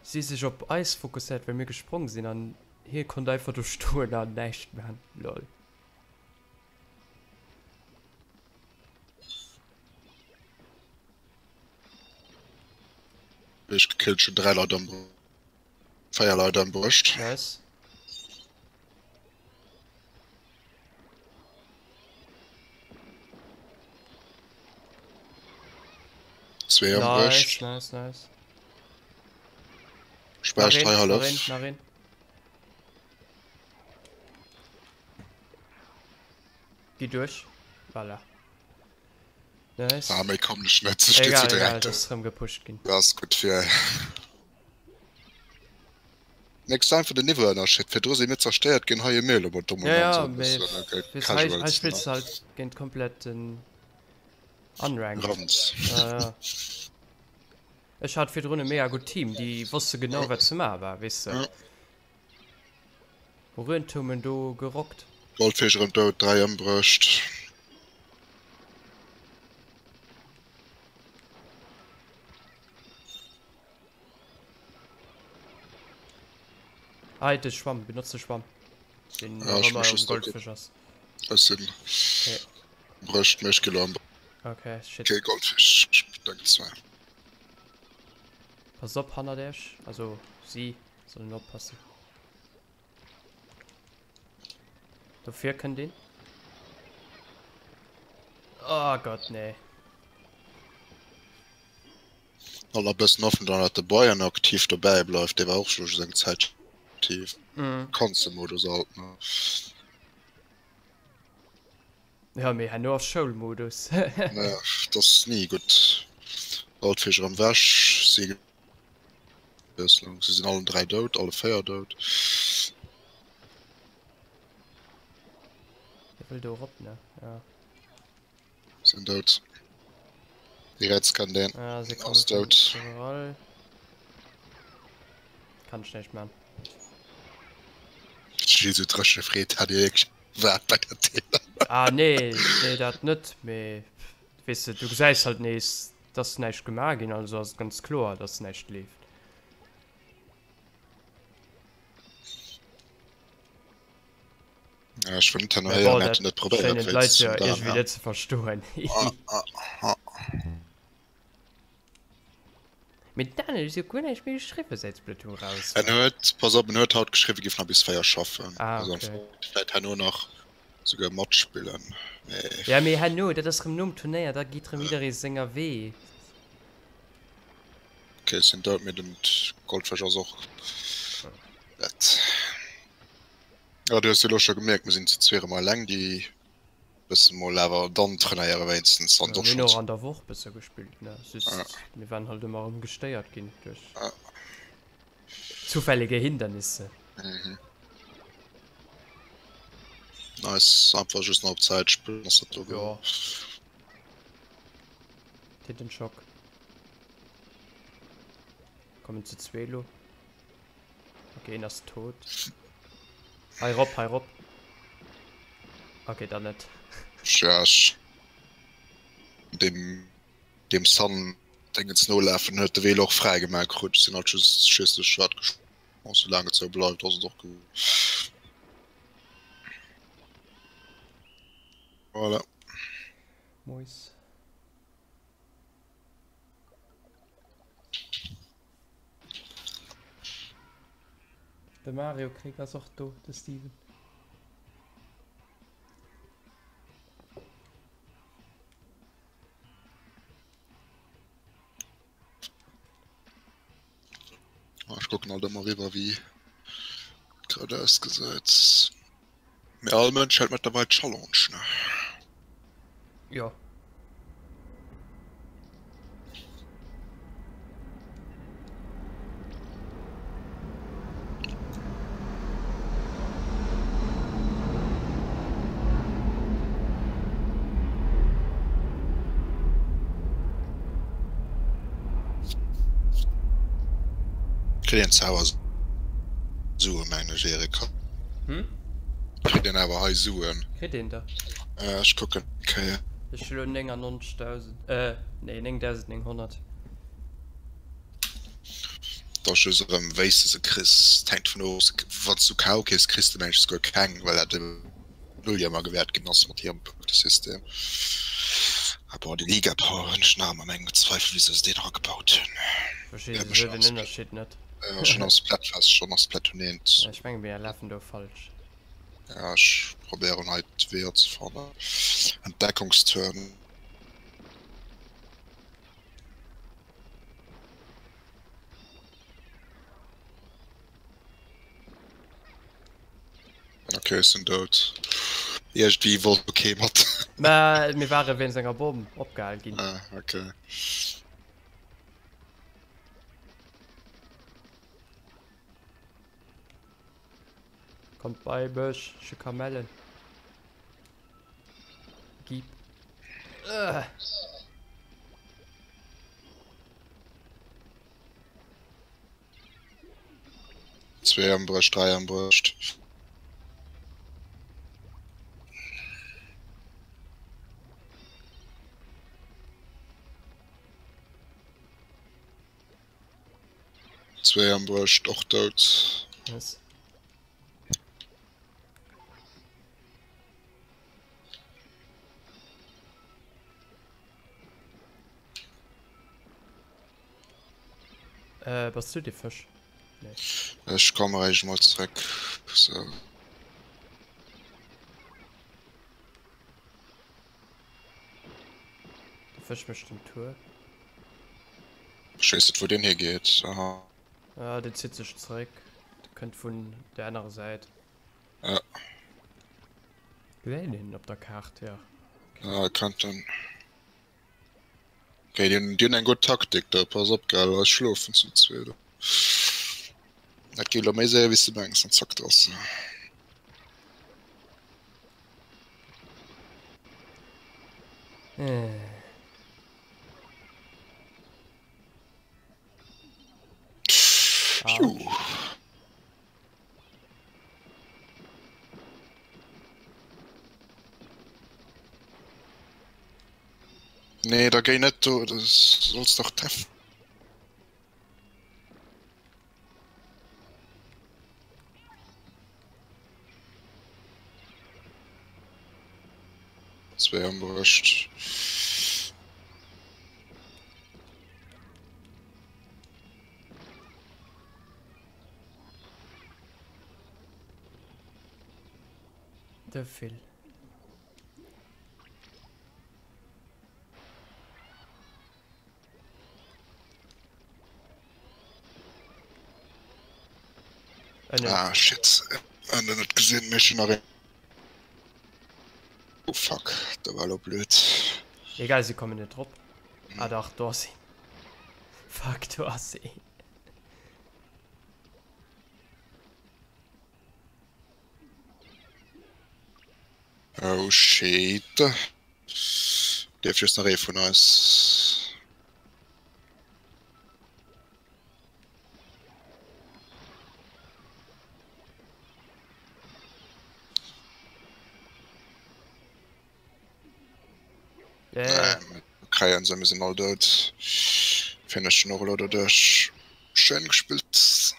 Si sech op eis fokusséiert, well mir gesprong sinn an hie konnt einfach do stoen an näischt man. Lol. Ech gekillt schon 3 Leit am 4 Leit am Brëscht. Nice. Zwee am Nice, Brëscht. nice, nice. Specht Nach hei een, hallef. nach een, nach een. Gi duerch. Voilà. Nice. Ah, méi kommen ech net. Ech Egal, zu egal, direkt. das ist rëm gepusht ginn. Das ass gutt fir. Nächst einfach den Niveauënnerscheed. Virdru si mir zerstéiert ginn, hei hu mir elo mol Ja, ja, Dominanz. mee weess, hei, hei spills du halt géint komplett den Unranked. Ranz. Ja, ja. Ech hat virdrun e mega gutt Team, déi wosste genau wat ze maache war, weess de. Ja. Ruentumen do gerockt. Goldfisch erëm dout, 3 ëmbruecht. Hei de Schwamm, benotz de Schwamm. Den Ja, ech ëmmer muss um just Goldfisch ass. Ech sinn Okay. ëmbruecht, mech gelo ëmbruecht. Okay, shit. Okay, Goldfisch, dank 2. Pass op hannert iech, also si sollen oppassen. Dofir kënnt een. Oh Gott, nee. All a bëssen hoffen dann, dat de Bayern aktiv dobäi bleift. Dee war och scho seng Zäit aktiv. Mm. Kanzemodus alt, ne? Ja, mee herno ass Schoulmodus. Naja, dat ass ni gutt. Goldfisch erëm wech. Si Si sinn allen 3 dout, alle 4 dout. Dee wëll do erop, ne? Ja. Sinn dout. Déi Rätz kann deen. Ah, se Ass dout. Iwwerall. Kann ech näischt man. Ech si sou dréche Freed, hat Dir wierklech wat bei der Tele? Ah nee, nee dat net, mee weess de, du gesäis halt nees, dass näischt gemaach ginn, also ass et ganz kloer, dass näischt leeft. Ja, ech wëll net herno Mä héieren, bon, mir dat hätten et probéiert schéinen d'Leit wéinst jo dem Dan, iergendwéi ja. net ze verstoen. Ah, ah, ah. Mee den Daniel huet jo guer näischt méi geschriwwen säit Splatoon raus En war. huet, pass op, en huet haut geschriwwen, giff nach bis 4 schaffen. Ah, Also okay. vläit herno nach souguer matspillen, mee. Ja, mee herno, dat ass rëm nom Turnéier, da geet rëm jidderee senger Wee. Ok, ech sinn dout, mee den Goldfësch ass och dead. Ja, du hues jo elo scho gemierkt, mir sinn zu zwee rëm eleng, déi Bëssen mol awer dann trainéieren wéinstens an doch schon an der Woch bësse gespillt ne just ja. Mir waren halt ëmmer erëm gestéiert ginn duerch ja. zufällige Hindernisse. Mhm. Nice, einfach just nach op Zäit spillen ass dat do. Ja. Titenschock. Kommen zu zwee lo. Okay, een ass tot. Hei rop, hei rop. Okay, dann net. Ja, ech dem dem Sun Dingens nolafen huet de Wee och fräi gemaach krut. Sinn halt just schiesslech wat gesprongen. Soulaang et sou bleift ass et och gutt. Voilà. Mois. De Mario Krieg ass och do, de Steven. Ech kucken alt ëmmer eriwwer wéi et grad ausgesäit. Mee all Mënsch hält mëttlerweil d'Challenge, ne? Jo. Kritt een zwar awer Suen, mengen ech, Erik. Hm? Kritt een awer hei Suen. Kritt een der? Ech kucken eng Kéier. Ech hu lo 99.000, äh, nee, 9.900. Et ass just erëm wéi s de se kriss. Et hänkt dovun of, wann s du KO kriss, kriss de mengen ech souguer keng, well dat e Null jo ëmmer gewäert ginn ass mat hirem Punktesystem. A bon, déi Liga Power hunn ech nach ëmmer meng Zweifel, wisou se deen eragebaut hunn. Verstees esou den Ënnerscheed net. Jo, schonn am Splatfest, schonn am Splatoon 1. Ech menge mir lafen do falsch. Ja, ech probéieren hei d'Weeër ze fannen. Entdeckungsturn. Okay, ech sinn dout. Iergendwéi wollt do kee mat. Mä mir ware wéinst enger Bomm opgehal ginn. Ah, okay. Kommt bei mech, ech hu Kamellen. Gib. Ugh. Zwee ëmbruecht, dräi ëmbruecht. Zwee ëmbruecht, och dout. Yes. Äh, bass du dee Fësch? Nee. Ech komme eréischt mol zréck. So. De Fësch mécht den Tour. Ech weess net wou deen higeet. Aha. Ah, deen zitt sech zréck. De kënnt vun der anerer Säit. Ja. Gesäit een deen op der Kaart? Ja. Ja, kënnt en. Okay, déi hunn, déi hunn eng gutt Taktik do. Pass op, gell, eis schlofen zu zwee do. Dat geet elo méi séier wéi s de mengs, an zack, do ass se. Phew. Nee, da géi net do, du solls dach treffen. Zwee ëmbruecht. De Phil. Ah, shit. Ënnen net gesinn, mee ech hunn nach een. Oh fuck, dat war elo blöd. Egal, si kommen net drop. Ah dach, do ass een. Fuck, do ass een. Oh shit. Dierf just nach ee vun eis. Yeah. Ähm, kréien se, mir sinn all dout. Finishen och elo doduerch. Schön gespillt.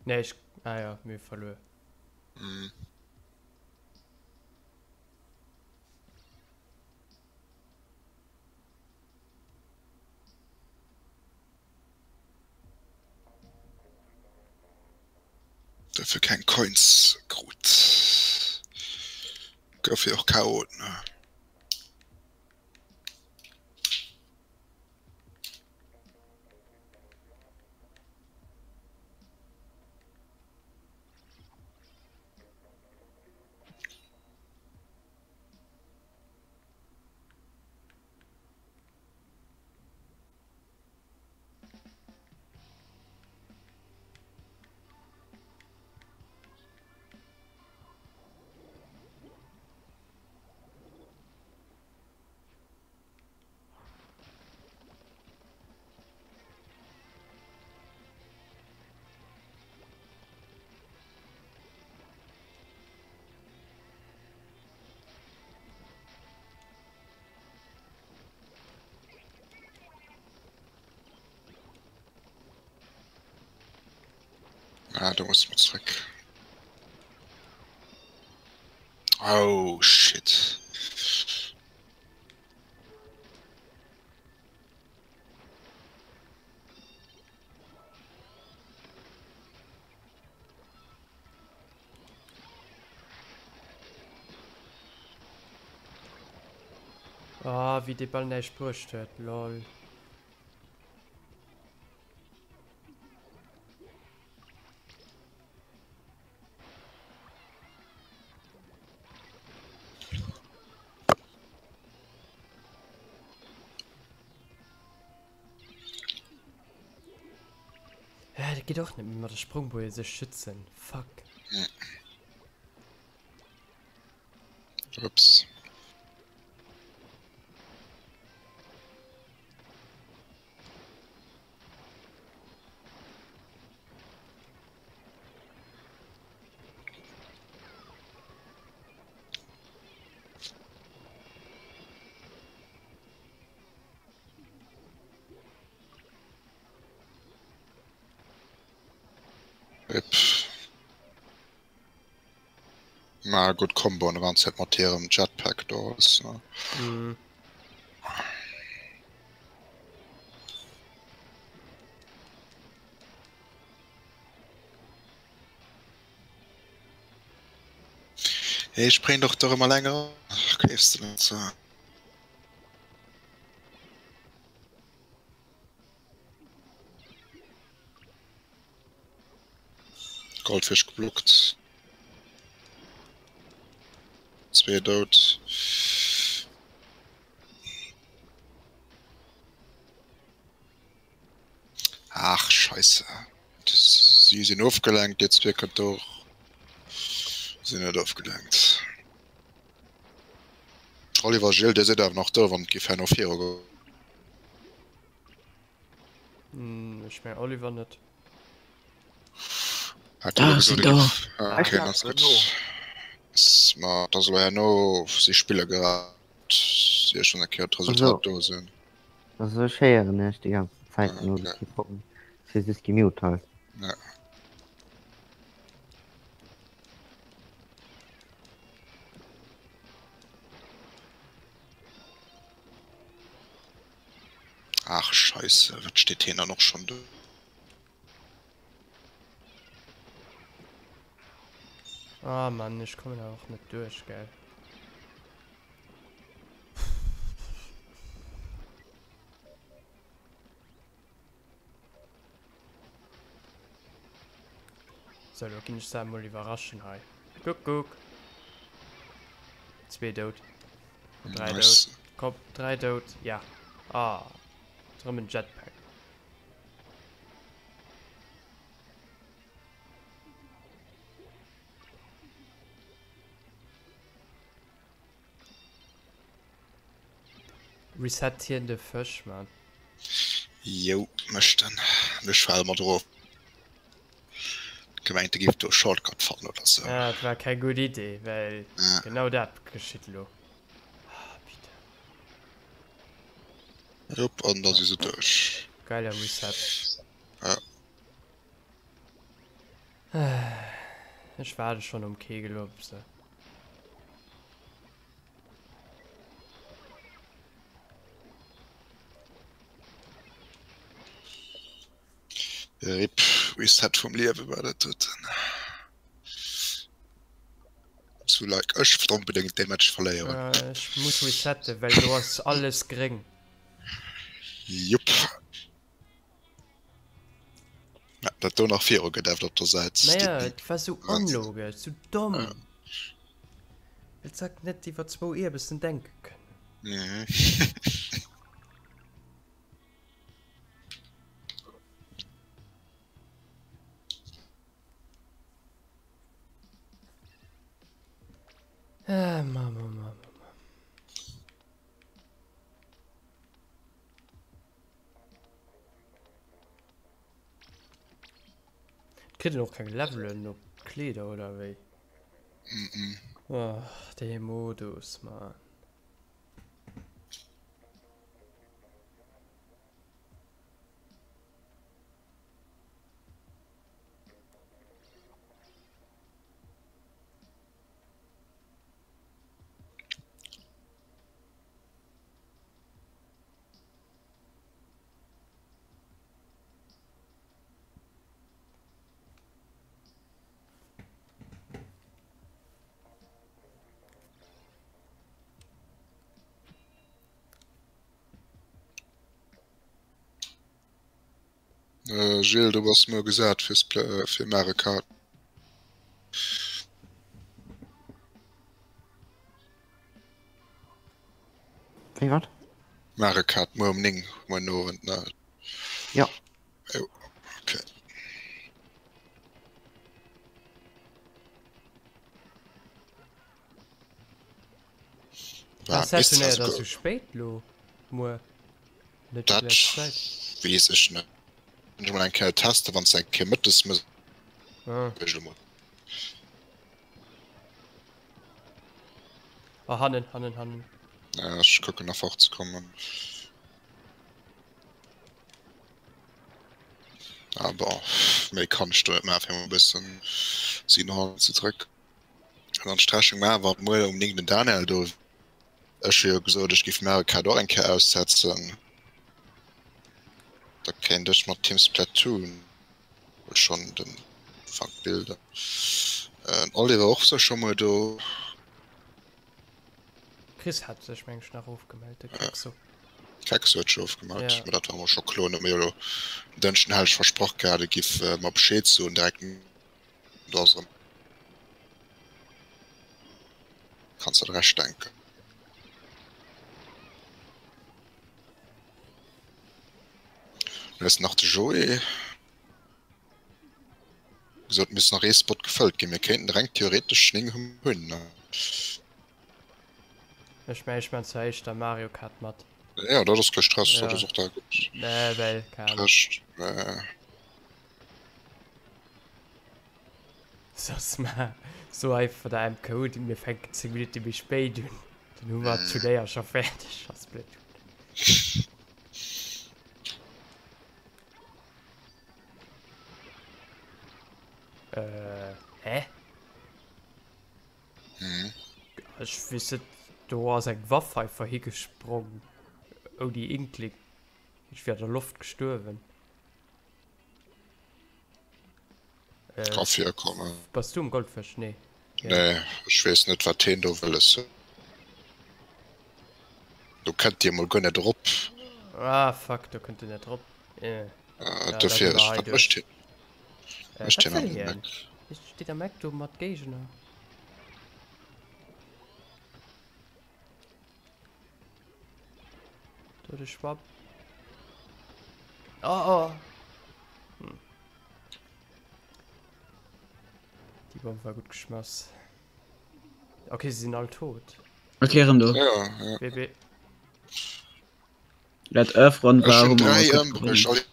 Nee ech, ah jo, mir hu verluer. Mm. Dofir keng Coins krut. Gouf jo och KO, ne? Ah, do muss mer zréck. Oh, shit. Ah, wéi dee Ball näischt bruecht huet, lol. Hä, dat geet och net méi mat de Sprungboje sech schützen. Fuck. Ups. Yep. Ma gutt Combo an der ganzer Zäit mat hirem Jetpack do ass. Ne? Mhm. Hey, ich bring doch doch immer länger. Ach, gleefst du net so. Goldfisch geblockt. Zwee dout. Ach, scheisse. Si sinn ofgelenkt, déi zwee kënnt och. Sinn net ofgelenkt. Oliver Gilles, Dir sidd awer nach do, wann et géif herno viru goen. Ech mengen Oliver net. Hat Dir gesot, dir géif. Ah, okay, dann ass gutt. Ma et ass elo herno, si spille grad, si ech schonn eng Kéier d'Resultat do sinn. Also ech héieren iech déi ganz Zäit no, kee Problem. Ech si just gemute halt. Ja. Ach scheisse, wat steet hien dann och schon do? Ah Mann, ech kommen awer och net duerch, gell. So, lo ginn ech se emol iwwerraschen hei. Kuckuck. Zwee dout. Dräi Nice. dout. Komm, dräi dout. Ja. Ah. Erëm en Jetpack. Reset hien de Fësch, man. Jo, mécht en. Ech fale mat erof. Gemengt e giff do e Shortcut fannen oder sou. Ja, dat war keng gutt Idee, well Ja. genau dat geschitt elo. Ah, bitte. Jop, an da si se duerch. Geiler Reset. Ja. Ech waarde schonn um Kegel op se. Rip Reset vum Liewe war dat doten. Zu like ech wollt onbedéngt dee Match verléieren. Äh, ech muss resetten, well do ass alles gréng. Jupp. Ja, dat do nach viru gedäft op der Säit. Naja, et war sou onlogesch, sou domm. Ja. Et sagt net iwwer zwou Ierbessen denke kënnen. Mhm. Ah, Mann, Mann, Mann, Mann. Kritt een och keng Levelen op d'Kleeder oder wéi? Mm -mm. Oh, dee Modus, man. Äh, Gilles, du bass muer gesat fir Spl fir Mario Kart. Wéi wat? Mario Kart muer um 9 muer den Owend, ne? Ja. Jo, okay. Ah, Session ass sou spéit lo muer. Net Dat weess ech net. Ech mol eng Kéier testen, wann s eng Kéier mëttes mëss. Ah. Oh, hannen, hannen, hannen. Ja, ech kucken nach fort ze kommen. Ah, bon, méi kann ech do net maachen, fir mol e bëssen si no hannen ze drécken. An dann d'Strächung maachen, wann muer um 9 den Daniel do. Ech hu jo gesot, ech géif Mario Kart och eng Kéier aussetzen. Da kéint ech mat Team Splatoon schonn den Ufank bilden. Den Oliver och sécher muer do. Chris hat sech meng ech nach ofgemellt, de Kexo. Kexo huet sech ofgemellt, ja. Dat war mer scho kloer, no mir jo den Dënschden hat ech versprach gehat, e giff mer Bescheed soen direkt. Do ass erëm. Kanns der de Rescht denken. Dann ass nach de Joé. Gesot, misst nach ee Spot gefëllt ginn. Mir kéinten reng theoretesch 9 hunn, ne? Ech mengen, ech man zwar éischter Mario Kart mat. Ja, dat ass kee Stress, dat ass och da gutt. Nee, well, keng Ahnung. Recht, nee. Soss ma so einfach der MKU, déi mir fänken 10 Minutte méi spéit un. Dann hu mer d'Turnéier scho fäerdeg. Ass blöd. Äh, hä? Mhm. Ech weess net, do ass eng Waff einfach higesprong ouni Inkling. Ech wier an der Loft gestuerwen. Äh, Ka virkommen. Bass du um Goldfësch? Nee. Ja. Nee, ech weess net, wat heen do wëlles huet. Do kënnt dir mol guer net erop. Ah, fuck, do kënnt en net erop. Äh. Äh, Ja, da dofir, gi mer ech, hei wat duerch. mécht hien? Äh, Mécht wat hien an wëll dem hien? Eck? Hie steet am Eck do mat Géigner. Do de Schwapp. Oh, oh. Hm. Die Bombe war gut geschmass. Okay, sie sind all tot. Okay, erëm do. Ja, ja. BB. Dat Earth-Run Ech war, hunn hu mer 3 gutt ëmbruecht. gewonnen.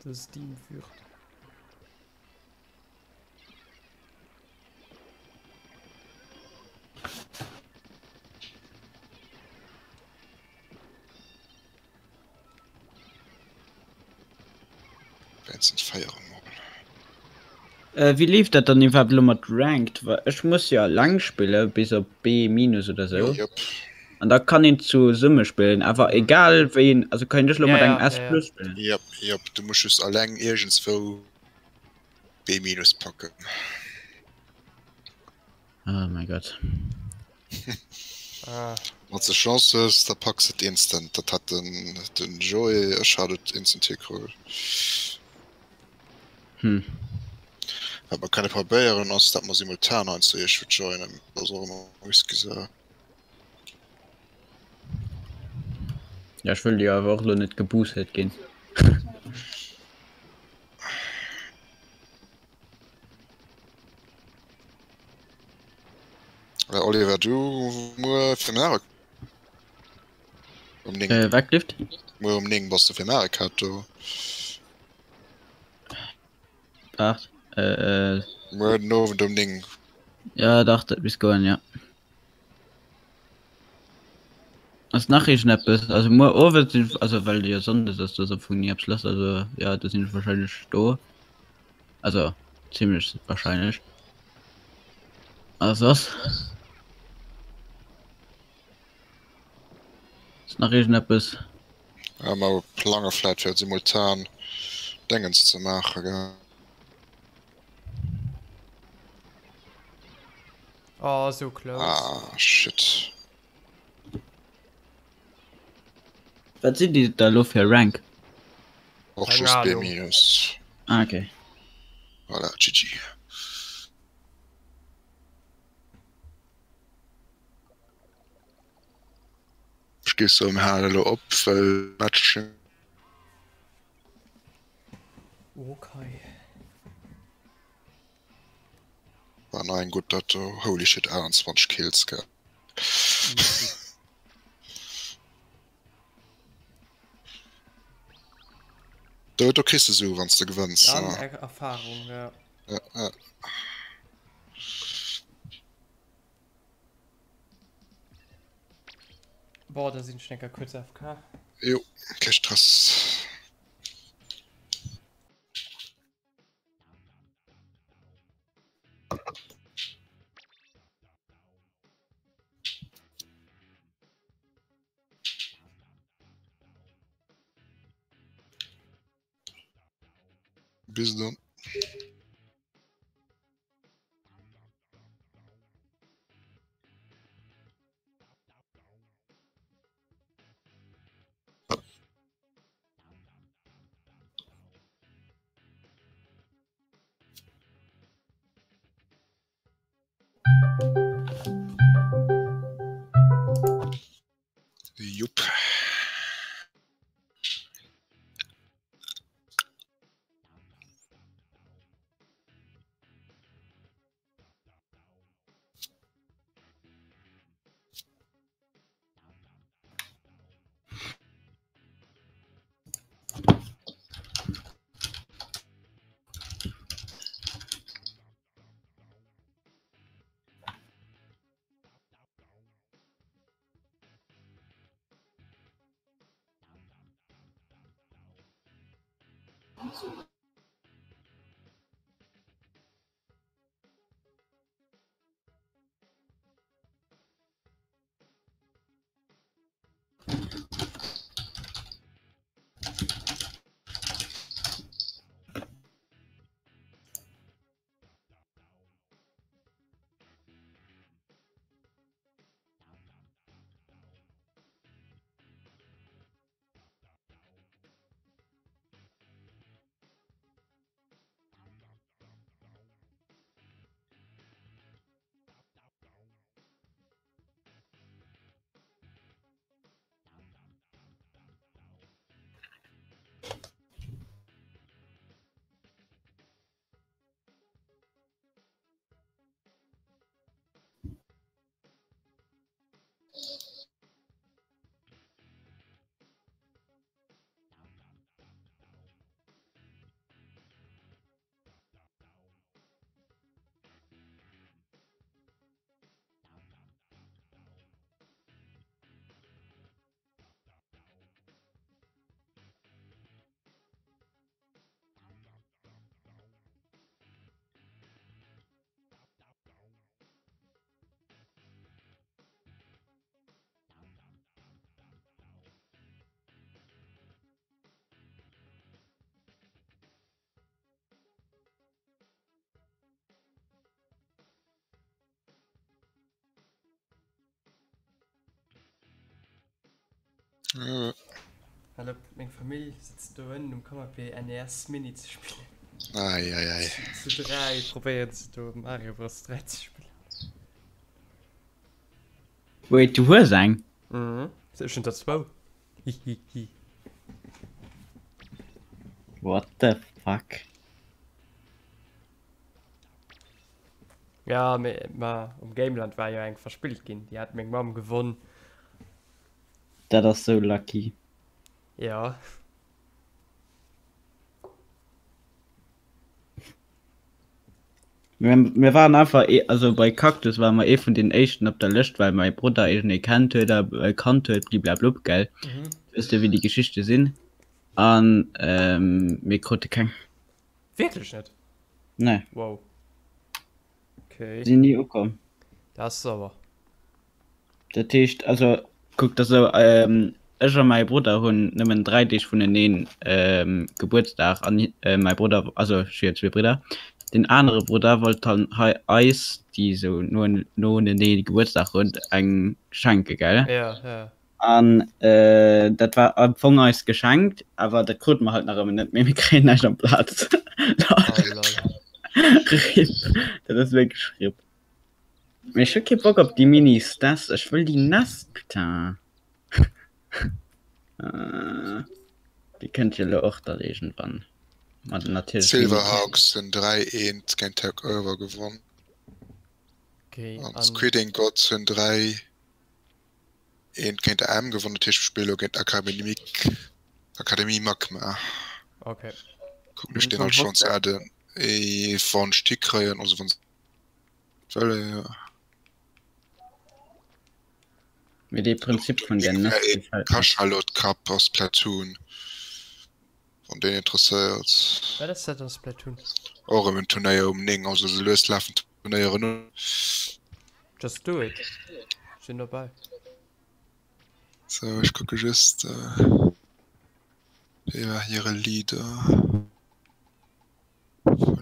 Das Team führt. Wéinstens 4 mol. Wéi leeft dat dann iwwerhaapt elo mat Ranked? Well ech muss jo alleng spille bis op B minus oder sou. Jop. An da kann een zesumme spillen, awer egal wéi een, also kann een dech elo mat engem S plus spillen? Jop, jop, du muss just alleng iergendswou B minus packen. Oh mein Gott. Wann s de Chance hues, da packs de et instant. Dat hat den, den Joé, ech hat et instant hikrutt. Hm. Wat mer kenne probéieren ass, dat mer simultan heiansdo iergendwou joinen. Dat ass och ëmmer risky Saach. Ja, ech wëll jo awer och elo net geboostet ginn. Äh, Oliver, du muer fir Mario um 9. Äh, wat lift? Muer um 9 bass du fir Mario Kart do. Waart. Äh, äh. Muer den Owend um 9. Ja, dach, dat misst goen, ja. Ass nach iergendeppes? Also muer Owend sinn, also well jo Sonndes ass, do ass am Fong ni eppes lass, also ja, do sinn ech wahrscheinlech do. Also zimmlech wahrscheinlech. A soss? Ass nach iergendeppes? Ja, mer plange vläit fir simultan Déngens ze maachen, gell? Oh, so close. Ah, shit. Wat sinn déi da lo fir Rank? Och Keng just B Ahnung. minus. Ah, okay. Voilà, GG. Ech géif soen, mir halen elo op, well Match. Okay. War nach eng gutt dat do. Holy shit, 28 Kills, gell. Do, do kriss de Sue, wann s de gewënns. An Erfahrung, ja. Ja, ja. Boah, da sinn ech enker kuerz AFK. Jo, kee Stress. Bis dann. Jupp. Ja. Hallo, meng Famill sëtzt do ënnen um Canapé NES Mini ze spillen. Ei, ei, ei. Zu, zu 3 probéieren se do Mario Bros 3 ze spillen. Wait, du hues eng? Mhm. Ech hunn der zwou. Hihihi. What the fuck? Ja, mee, ma um Gameland war jo eng verspillt ginn. Déi hat meng Mamm gewonn. Dat ass sou lucky. Ja. Mir, mir waren einfach, ee, also bei Cactus ware mer ee vun den éischten op der Lëscht, well mäi Brudder iergendee kennt huet a äh, kannt huet, bliblablub, gell. Mhm. Weess de, wéi déi Geschichte sinn. An ähm, mir krute keng. Wierklech net? Nee. Wow. Okay. Sinn ni ukomm. Dat ass sauer. Dat heescht, also kuck, dat esou, ähm, ech a mäi Brudder hunn nëmmen 3 Deeg vuneneen ähm, Gebuertsdag an äh, mäi Brudder, also ech hu jo zwee Bridder, deen anere Brudder wollt dann hei eis, déi esou no noenee Gebuertsdag hunn, eng schenke, gell? Ja, ja. An äh, dat war am Fong eist Geschenk, awer dat krute mer halt nach ëmmer net, mee mir kréien näischt amplaz. Oh lol. Rip. Dat ass wierklech rip. Mee ech hu kee Bock op déi Mini SNES, ech wëll déi NES, putain. Déi kënnt jo elo och dann iergendwann. Mat natierlech. Silverhawks hunn 3, 1 géint Takeover gewonn. Okay, An Squid Ink Gods hunn 3, 1 géint AM gewonn. Dat heescht, mir spille elo géint Academic, Académie Magma. Okay. Kucken ech deen als Chance adden, wann ech d'hi kréien, also wann se. Wëlle jo. Mee dee Prinzip vun der Nest gefällt mir. Cachalot Cup a Splatoon, wann deen interesséiert. Wat ass dat a Splatoon? Och erëm en Turnéier um 9, also sou lues lafen d'Turnéieren un. Just do it, ech sinn dobäi. Sou, ech kucke just, wéi war hire Leader?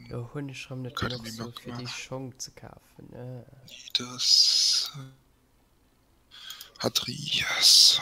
Lo hunn ech rëm net genuch Sue fir déi Schong ze kafen. Leaders Hadrias.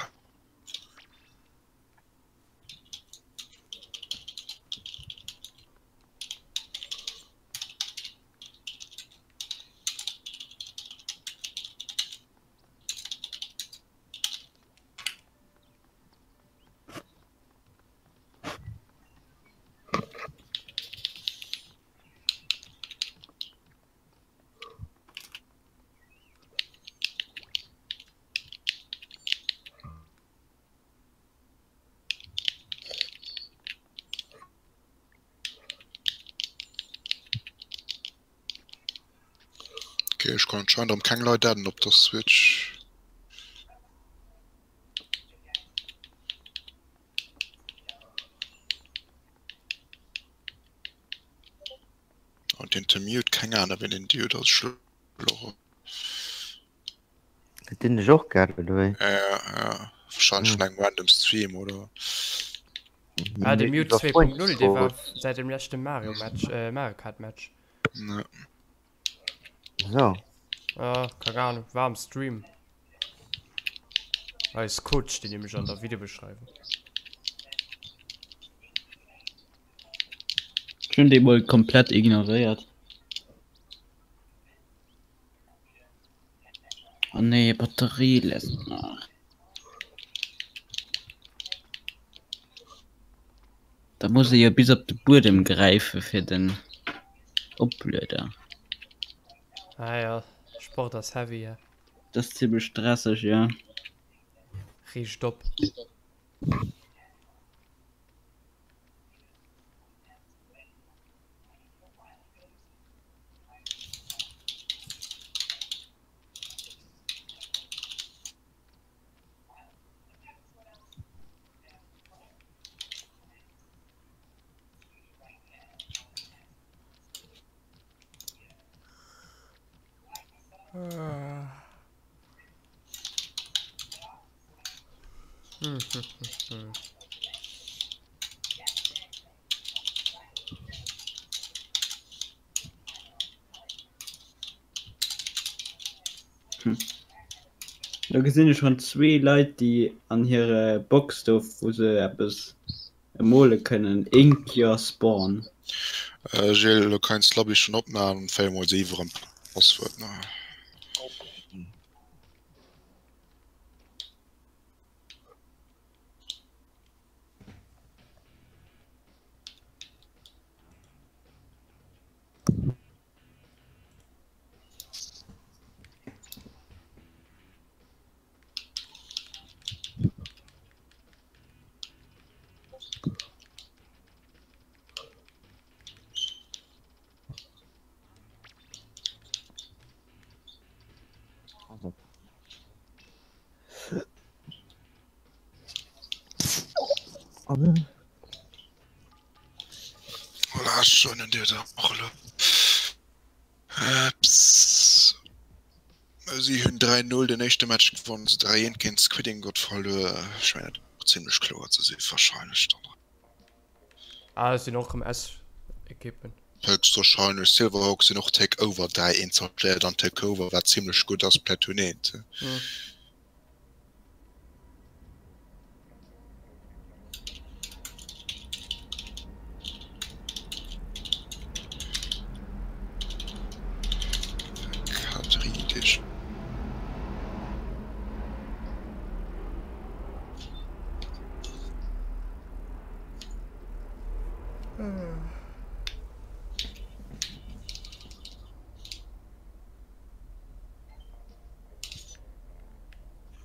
Okay, ech kann anscheinend erëm keng Leit adden op der Switch. An den to mute, keng Ahnung wien den Dude ass, ech elo erop. Dat dinn ech och grad oder wéi? Ja, ja, wahrscheinlech vun engem random Stream oder. Ah, de Mute 2.0, dee war säit dem leschte Mario Match, äh, Mario Kart Match. Ja. So. Ah, keng Ahnung, war am Stream. Eis Code steet nämlech an der Videobeschreibung. Ech hunn déi mol komplett ignoréiert. Oh nee, Batterie lässt nach. Da muss ee jo bis op de Buedem gräife fir den Oplueder. Ah ja, Sport ass heavy, ja. Dat ass zimmlech stresseg, jo. Riicht op. Do gesinn ech schonn zwee Leit, déi an hire Box do, wou se eppes mole kënnen, Ink your spawn. Gilles, elo keins d'Lobby schonn opmaachen an 4 mol 7 erëm Passwuert ne? Voilà, schon dir da och elo. Ups. Si hunn 3-0 den éischte Match gewonnen, se 3-1 géint Squid Ingot verluer. Ech mengen dat och zimmlech kloer ze sinn wahrscheinlech dann. Ah, et sinn och rëm S-Ekippen. Höchstwahrscheinlech. Silverhawks sinn och Takeover 3-1 zerschléiert an Takeover wat zimmlech gutt ass, Platoon 1.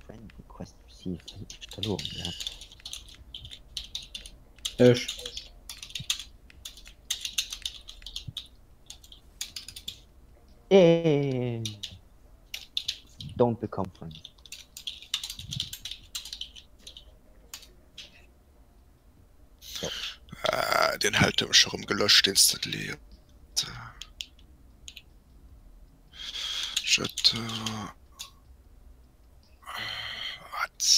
Friend request received. Wien huet da lo gehat? Ech. Eeeeee. Don't become friends. Ah, den Held huet mech erëm gelöscht instantly. Jet. Wat?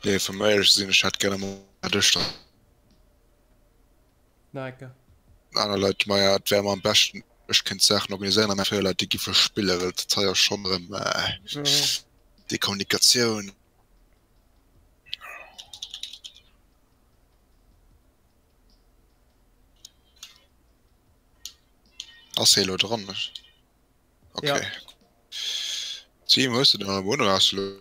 Nee, fir mech éierlech ze sinn, ech hätt gär emol dech dann. Danke. Aner Leit, maja, et wär emmer am beschten, ech kéint d'Saachen organiséieren a meng 4 Leit, déi giffe spillen, well dat hei ass schonn erëm déi Kommunikatioun. Ass hie elo dran? Okay. Ja. Team, hues du den am oder hast du lo?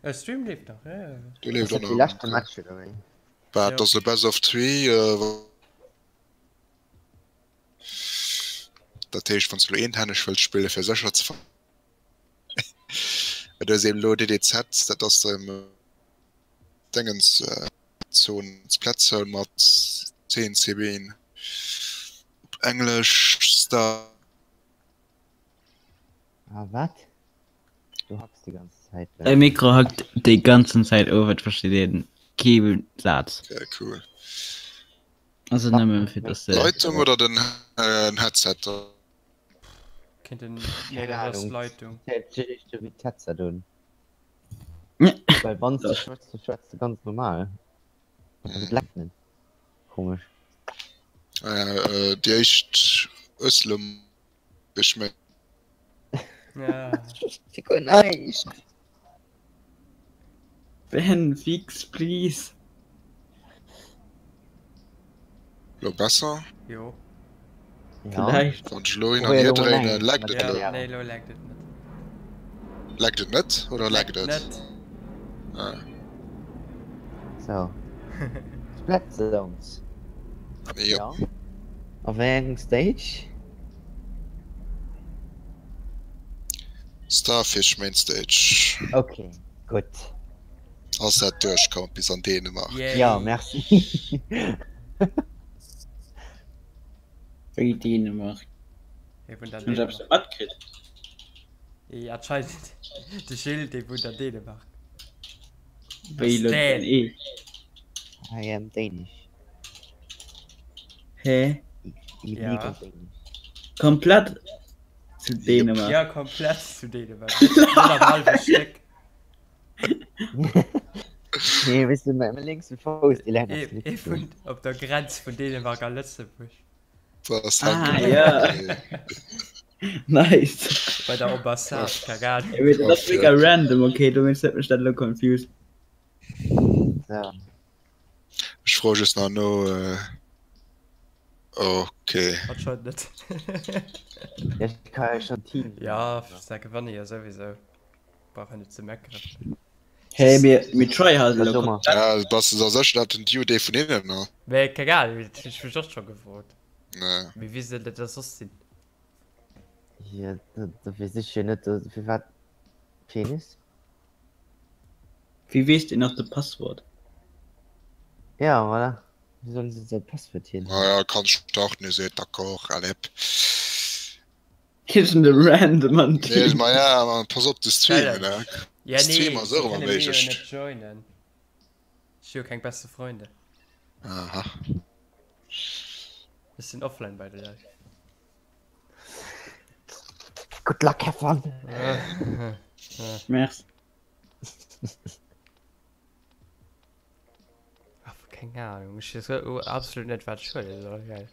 Äh, Stream lebt nach, ja, ja. Du lebt Ass auch dat de noch. leschte Match oder wéi? Bah, Ja. das ist best of three. Äh, dat heescht, wann du lo eenhänneg wëlls spillen, fir sécher ze ver. Et ass eben lo DDZ, dat ass dem Dingens äh, Zone, Splat Zone mat 10 CBen. Op Englesch Star. Ah, wat? Du hacks déi ganz Zäit. Däi Mikro hackt déi ganzen Zäit of, et versteet een kee Saz. Okay, cool. Also nëmme fir dass de. Leitung oder den äh, Headset? Kéint en, nee, dat ass Leitung. Hält sech éischter wéi d'Headset un. Well wann s de schwätz, da schwätz de ganz normal. Also et leckt net. Komesch. Äh, déi éischt Ösle ech meng. Ja. Versti guer näischt. Ben, fix, please. Lo besser? Jo. Ja. Villäicht. Wann ech elo hin an hier dréinen, leckt et Ja, elo? nee, elo leckt et net. Leckt et net oder leckt et? Net. Ah. So. Splat Zones. Jo. Ja. Op wéi engem Stage? Starfish Main Stage. Okay, gutt. Ass dat duerchkomm bis an Dänemark? Yay. Ja, merci. Wéi Dänemark? Hie wunnt an Hunn ech eppes Dänemark. net matkritt? Ja, anscheinend. De Gilles, dee wunnt an Dänemark. Wéi lo Dän. den E? I am Danish. Hä? Illegal Ja. Danish. Komplett? Zu Dänemark. Ja, komplett zu Dänemark. Net am halwe Stéck. Nee, weess du, mä lénks de Fouss, déi läit nach Ee zu ee Lëtzebuerg. vun op der Grenz vun Dänemark a Lëtzebuerg. Das Ah, hänkt ja. Nice. Bei der Ambassade, keng Ahnung. Ja, mee dat ass mega random, okay, dowéinst huet mech dat elo confused. So. Ech froe just nach no. Äh... Okay. Anscheinend net. Ja, ich kann ja schon Team. Ja, da gewanne jo souwisou. Brauch ja net ze meckeren. Hey, mir, mir tryharden Was elo immer. Ja, bass du da sécher, dat den Dude dee vun hinnen ass? Mee keng Ahnung, ech hu mech och scho gefrot. Nee. Mee wie soll dat da soss sinn? Ja, da, da weess ech jo net, da, firwat Penis? Wéi weess deen nach de Passwort? Ja, voilà. Wéi sollen se dat Passwuert hin? Ah ja, kann starten, ihr seht d'accord, allez. Hien de random an Nee, Team. ma ja, man, pass op de Stream, ne? Ja, nee, Stream ass se och ëmmer kënne mir jo méiglech. net joinen. Ech hu jo keng beste Freunde. Aha. Ech sinn offline by the way. Good luck, have fun. Merci. Ach, keng Ahnung. Ech weess absolut net, wat ech huele soll. Geil.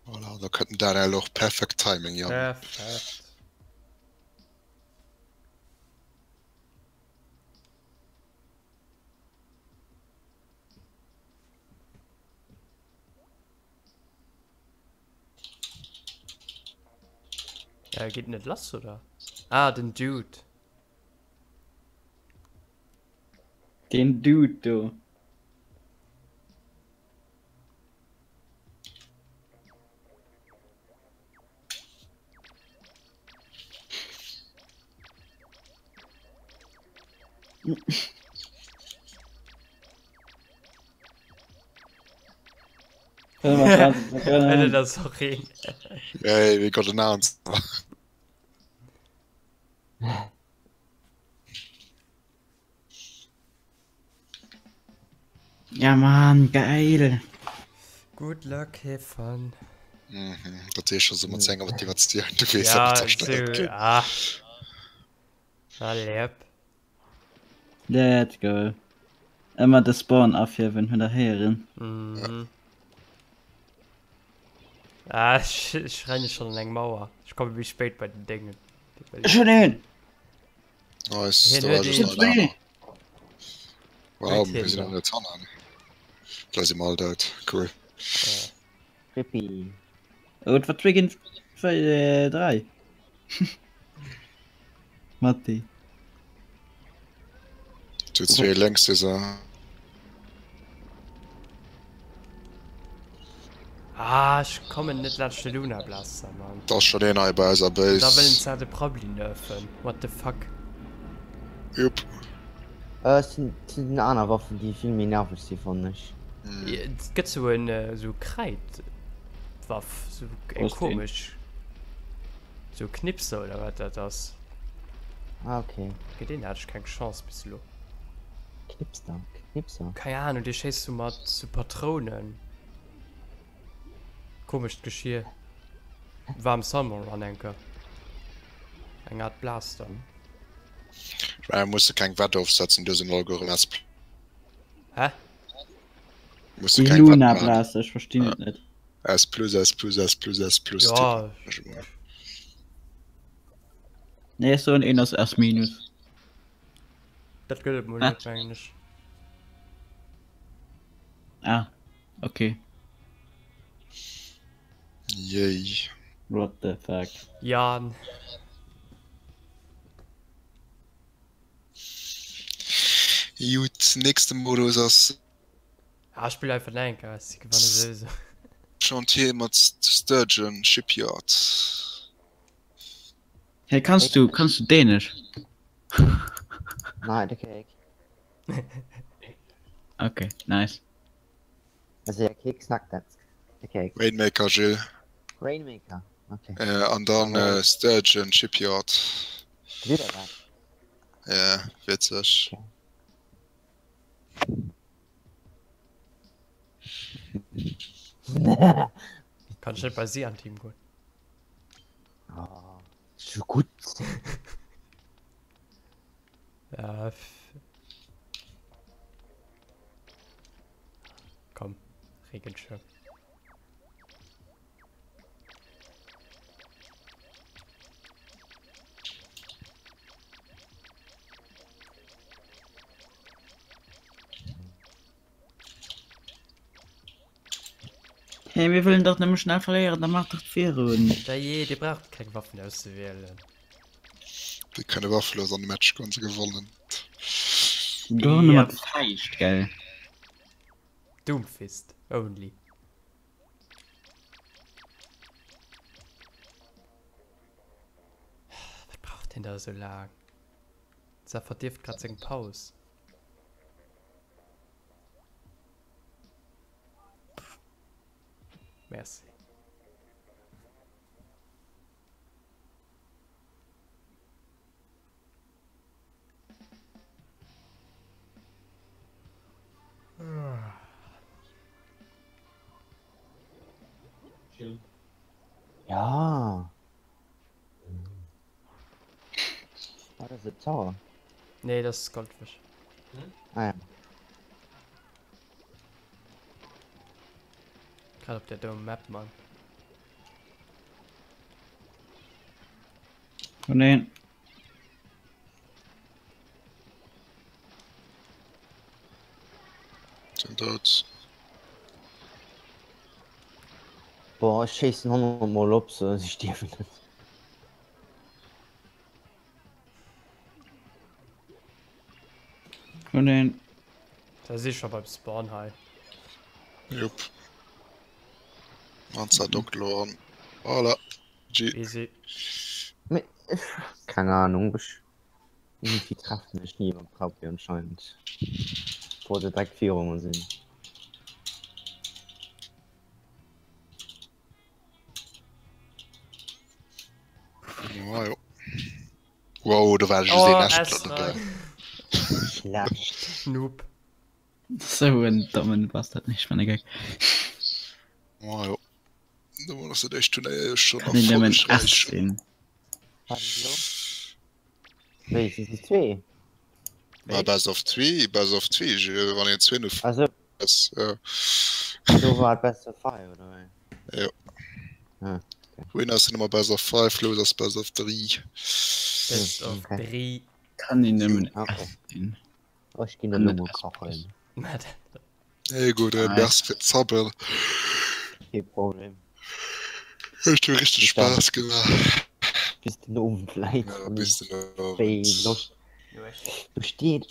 Voilà, da kënnt den Daniel och. Perfect Timing, Jan. Perfekt. Äh, geet net lass, oder? Ah, den Dude. Den Dude do. Dat ass och een. Hey, we got announced. Ja Mann, geil. Good luck, have fun. Mhm, dat sees scho sou mat senger Motivatioun, du weess Ja, dat et zerstört so, gëtt. ah. Allez, hop. Let's go. Ëmmer de Spawn afhiewen, hutt der héieren? Mhm. Ah, ech, ech renne schon an eng Mauer. Ech komme méi spéit bei den Déngen. Ech hunn een! Nice, Hien da war huet just een. nach en aner. Wow, Huet mir hien sinn da. an der Tannen. Da si mer all dout. Cool. Ja. Rippi. Oh, et war 2 géint 2, 3. Matti. Zu zwee lénks si se. Ah, ech kommen net laanscht de Luna Blaster, Mann. Da ass schon een hei bei eiser Da wëllen Base. se de Probli nerfen. What the fuck? Jupp. Äh, et sinn, et sinn aner Waffen, déi vill méi nerveg sinn, fannen ech. Et gëtt sou en sou Kräidwaff, sou eng komesch, sou Knipser oder wat dat ass. Ah, okay. Géint deen hat ech keng Chance bis elo. Knipster, Knipser? Keng Ahnung, dee schéisst sou mat sou Patrounen. Komescht Geschier. War am Summer Run enker. Eng Art Blaster. Ech mengen, muss de keng Wett ofsetzen, du sinn allegueren S. Hä? Muss de Déi keng Wett Luna maachen. Blaster, ech verstinn et net. S plus, S plus, S plus, S plus. Ja. tippen ech emol. Nee, ech soen een ass S minus. Dat gëtt et mol net, mengen ech. Ah, okay. Yay. What the fuck. Jan. Jut, nächste Modus ass Ah, spill einfach nach eng Kéier, si gewanne souwisou. Chantier mat Sturgeon Shipyard. Hey, kanns du, kanns du Dänesch? Nei, det kan jeg ikke. Okay, nice. Also jeg kan ikke snakke dansk. Det kan jeg ikke. Rainmaker Gilles. Rainmaker. Okay. Äh, an dann äh, Sturgeon Shipyard. Wieder dat. Ja, witzeg. Okay. Kann ech net bei si an Team goen? Ah, so gutt. Ja, Komm, Regenschirm. Hey, mir wëllen dach nëmme schnell verléieren, da maach dach virun. Dajee, dir braucht keng Waffen auszewielen. Déi kënne wafflos an de Match goen, se gewonnen. Do nëmme mat Fäischt, gell? Doomfist only. Wat braucht deen da esou laang? Se verdierft grad seng Paus. Merci. Ja. Ah, dat ass e Tower. Nee, dat ass Goldfësch. Ah ja. Grad op der Dome Map, Mann. Oh nee. Sind dout. Boah, ech schéissen 100 mol op se, si stierwen net. Oh nee. Da si scho beim Spawn hei. Jupp. An Zadok lo an. Voilà. G. Easy. Mee ech, keng Ahnung, ech irgendwie treffen ech ni mam Krabbe anscheinend. Obwohl se direkt viru mer sinn. Ah, jo. Wow, do war just oh, een Nestler dobäi. Schlecht. Noob. Sou en dommen Bastard. Nee, ich meine Gag. Ah, jo. Do war das dat éischt Turnéier schon Kann een nëmmen S erfollegräich. sinn. Hallo? Wéi, si si zwee? Ma Best of three, Best of three, je- wann een zwee no Also, ass, ja. do war et Best of Five, oder wéi? Jo. Ah, Winner ass ëmmer Best of five, Loser ass Best of three. Best of Okay. 3. Kann een nëmmen Okay. S sinn. Oh, ech ginn Kann elo net mol S kachen. Hey, gutt, Ah, ja. merci fir d'Zabbel. Kee Problem. Huet jo richteg Bis dann. Spaass gemaach. Bis den Owend vläit. Ja, bis den Wéi Owend. Loscht besteet.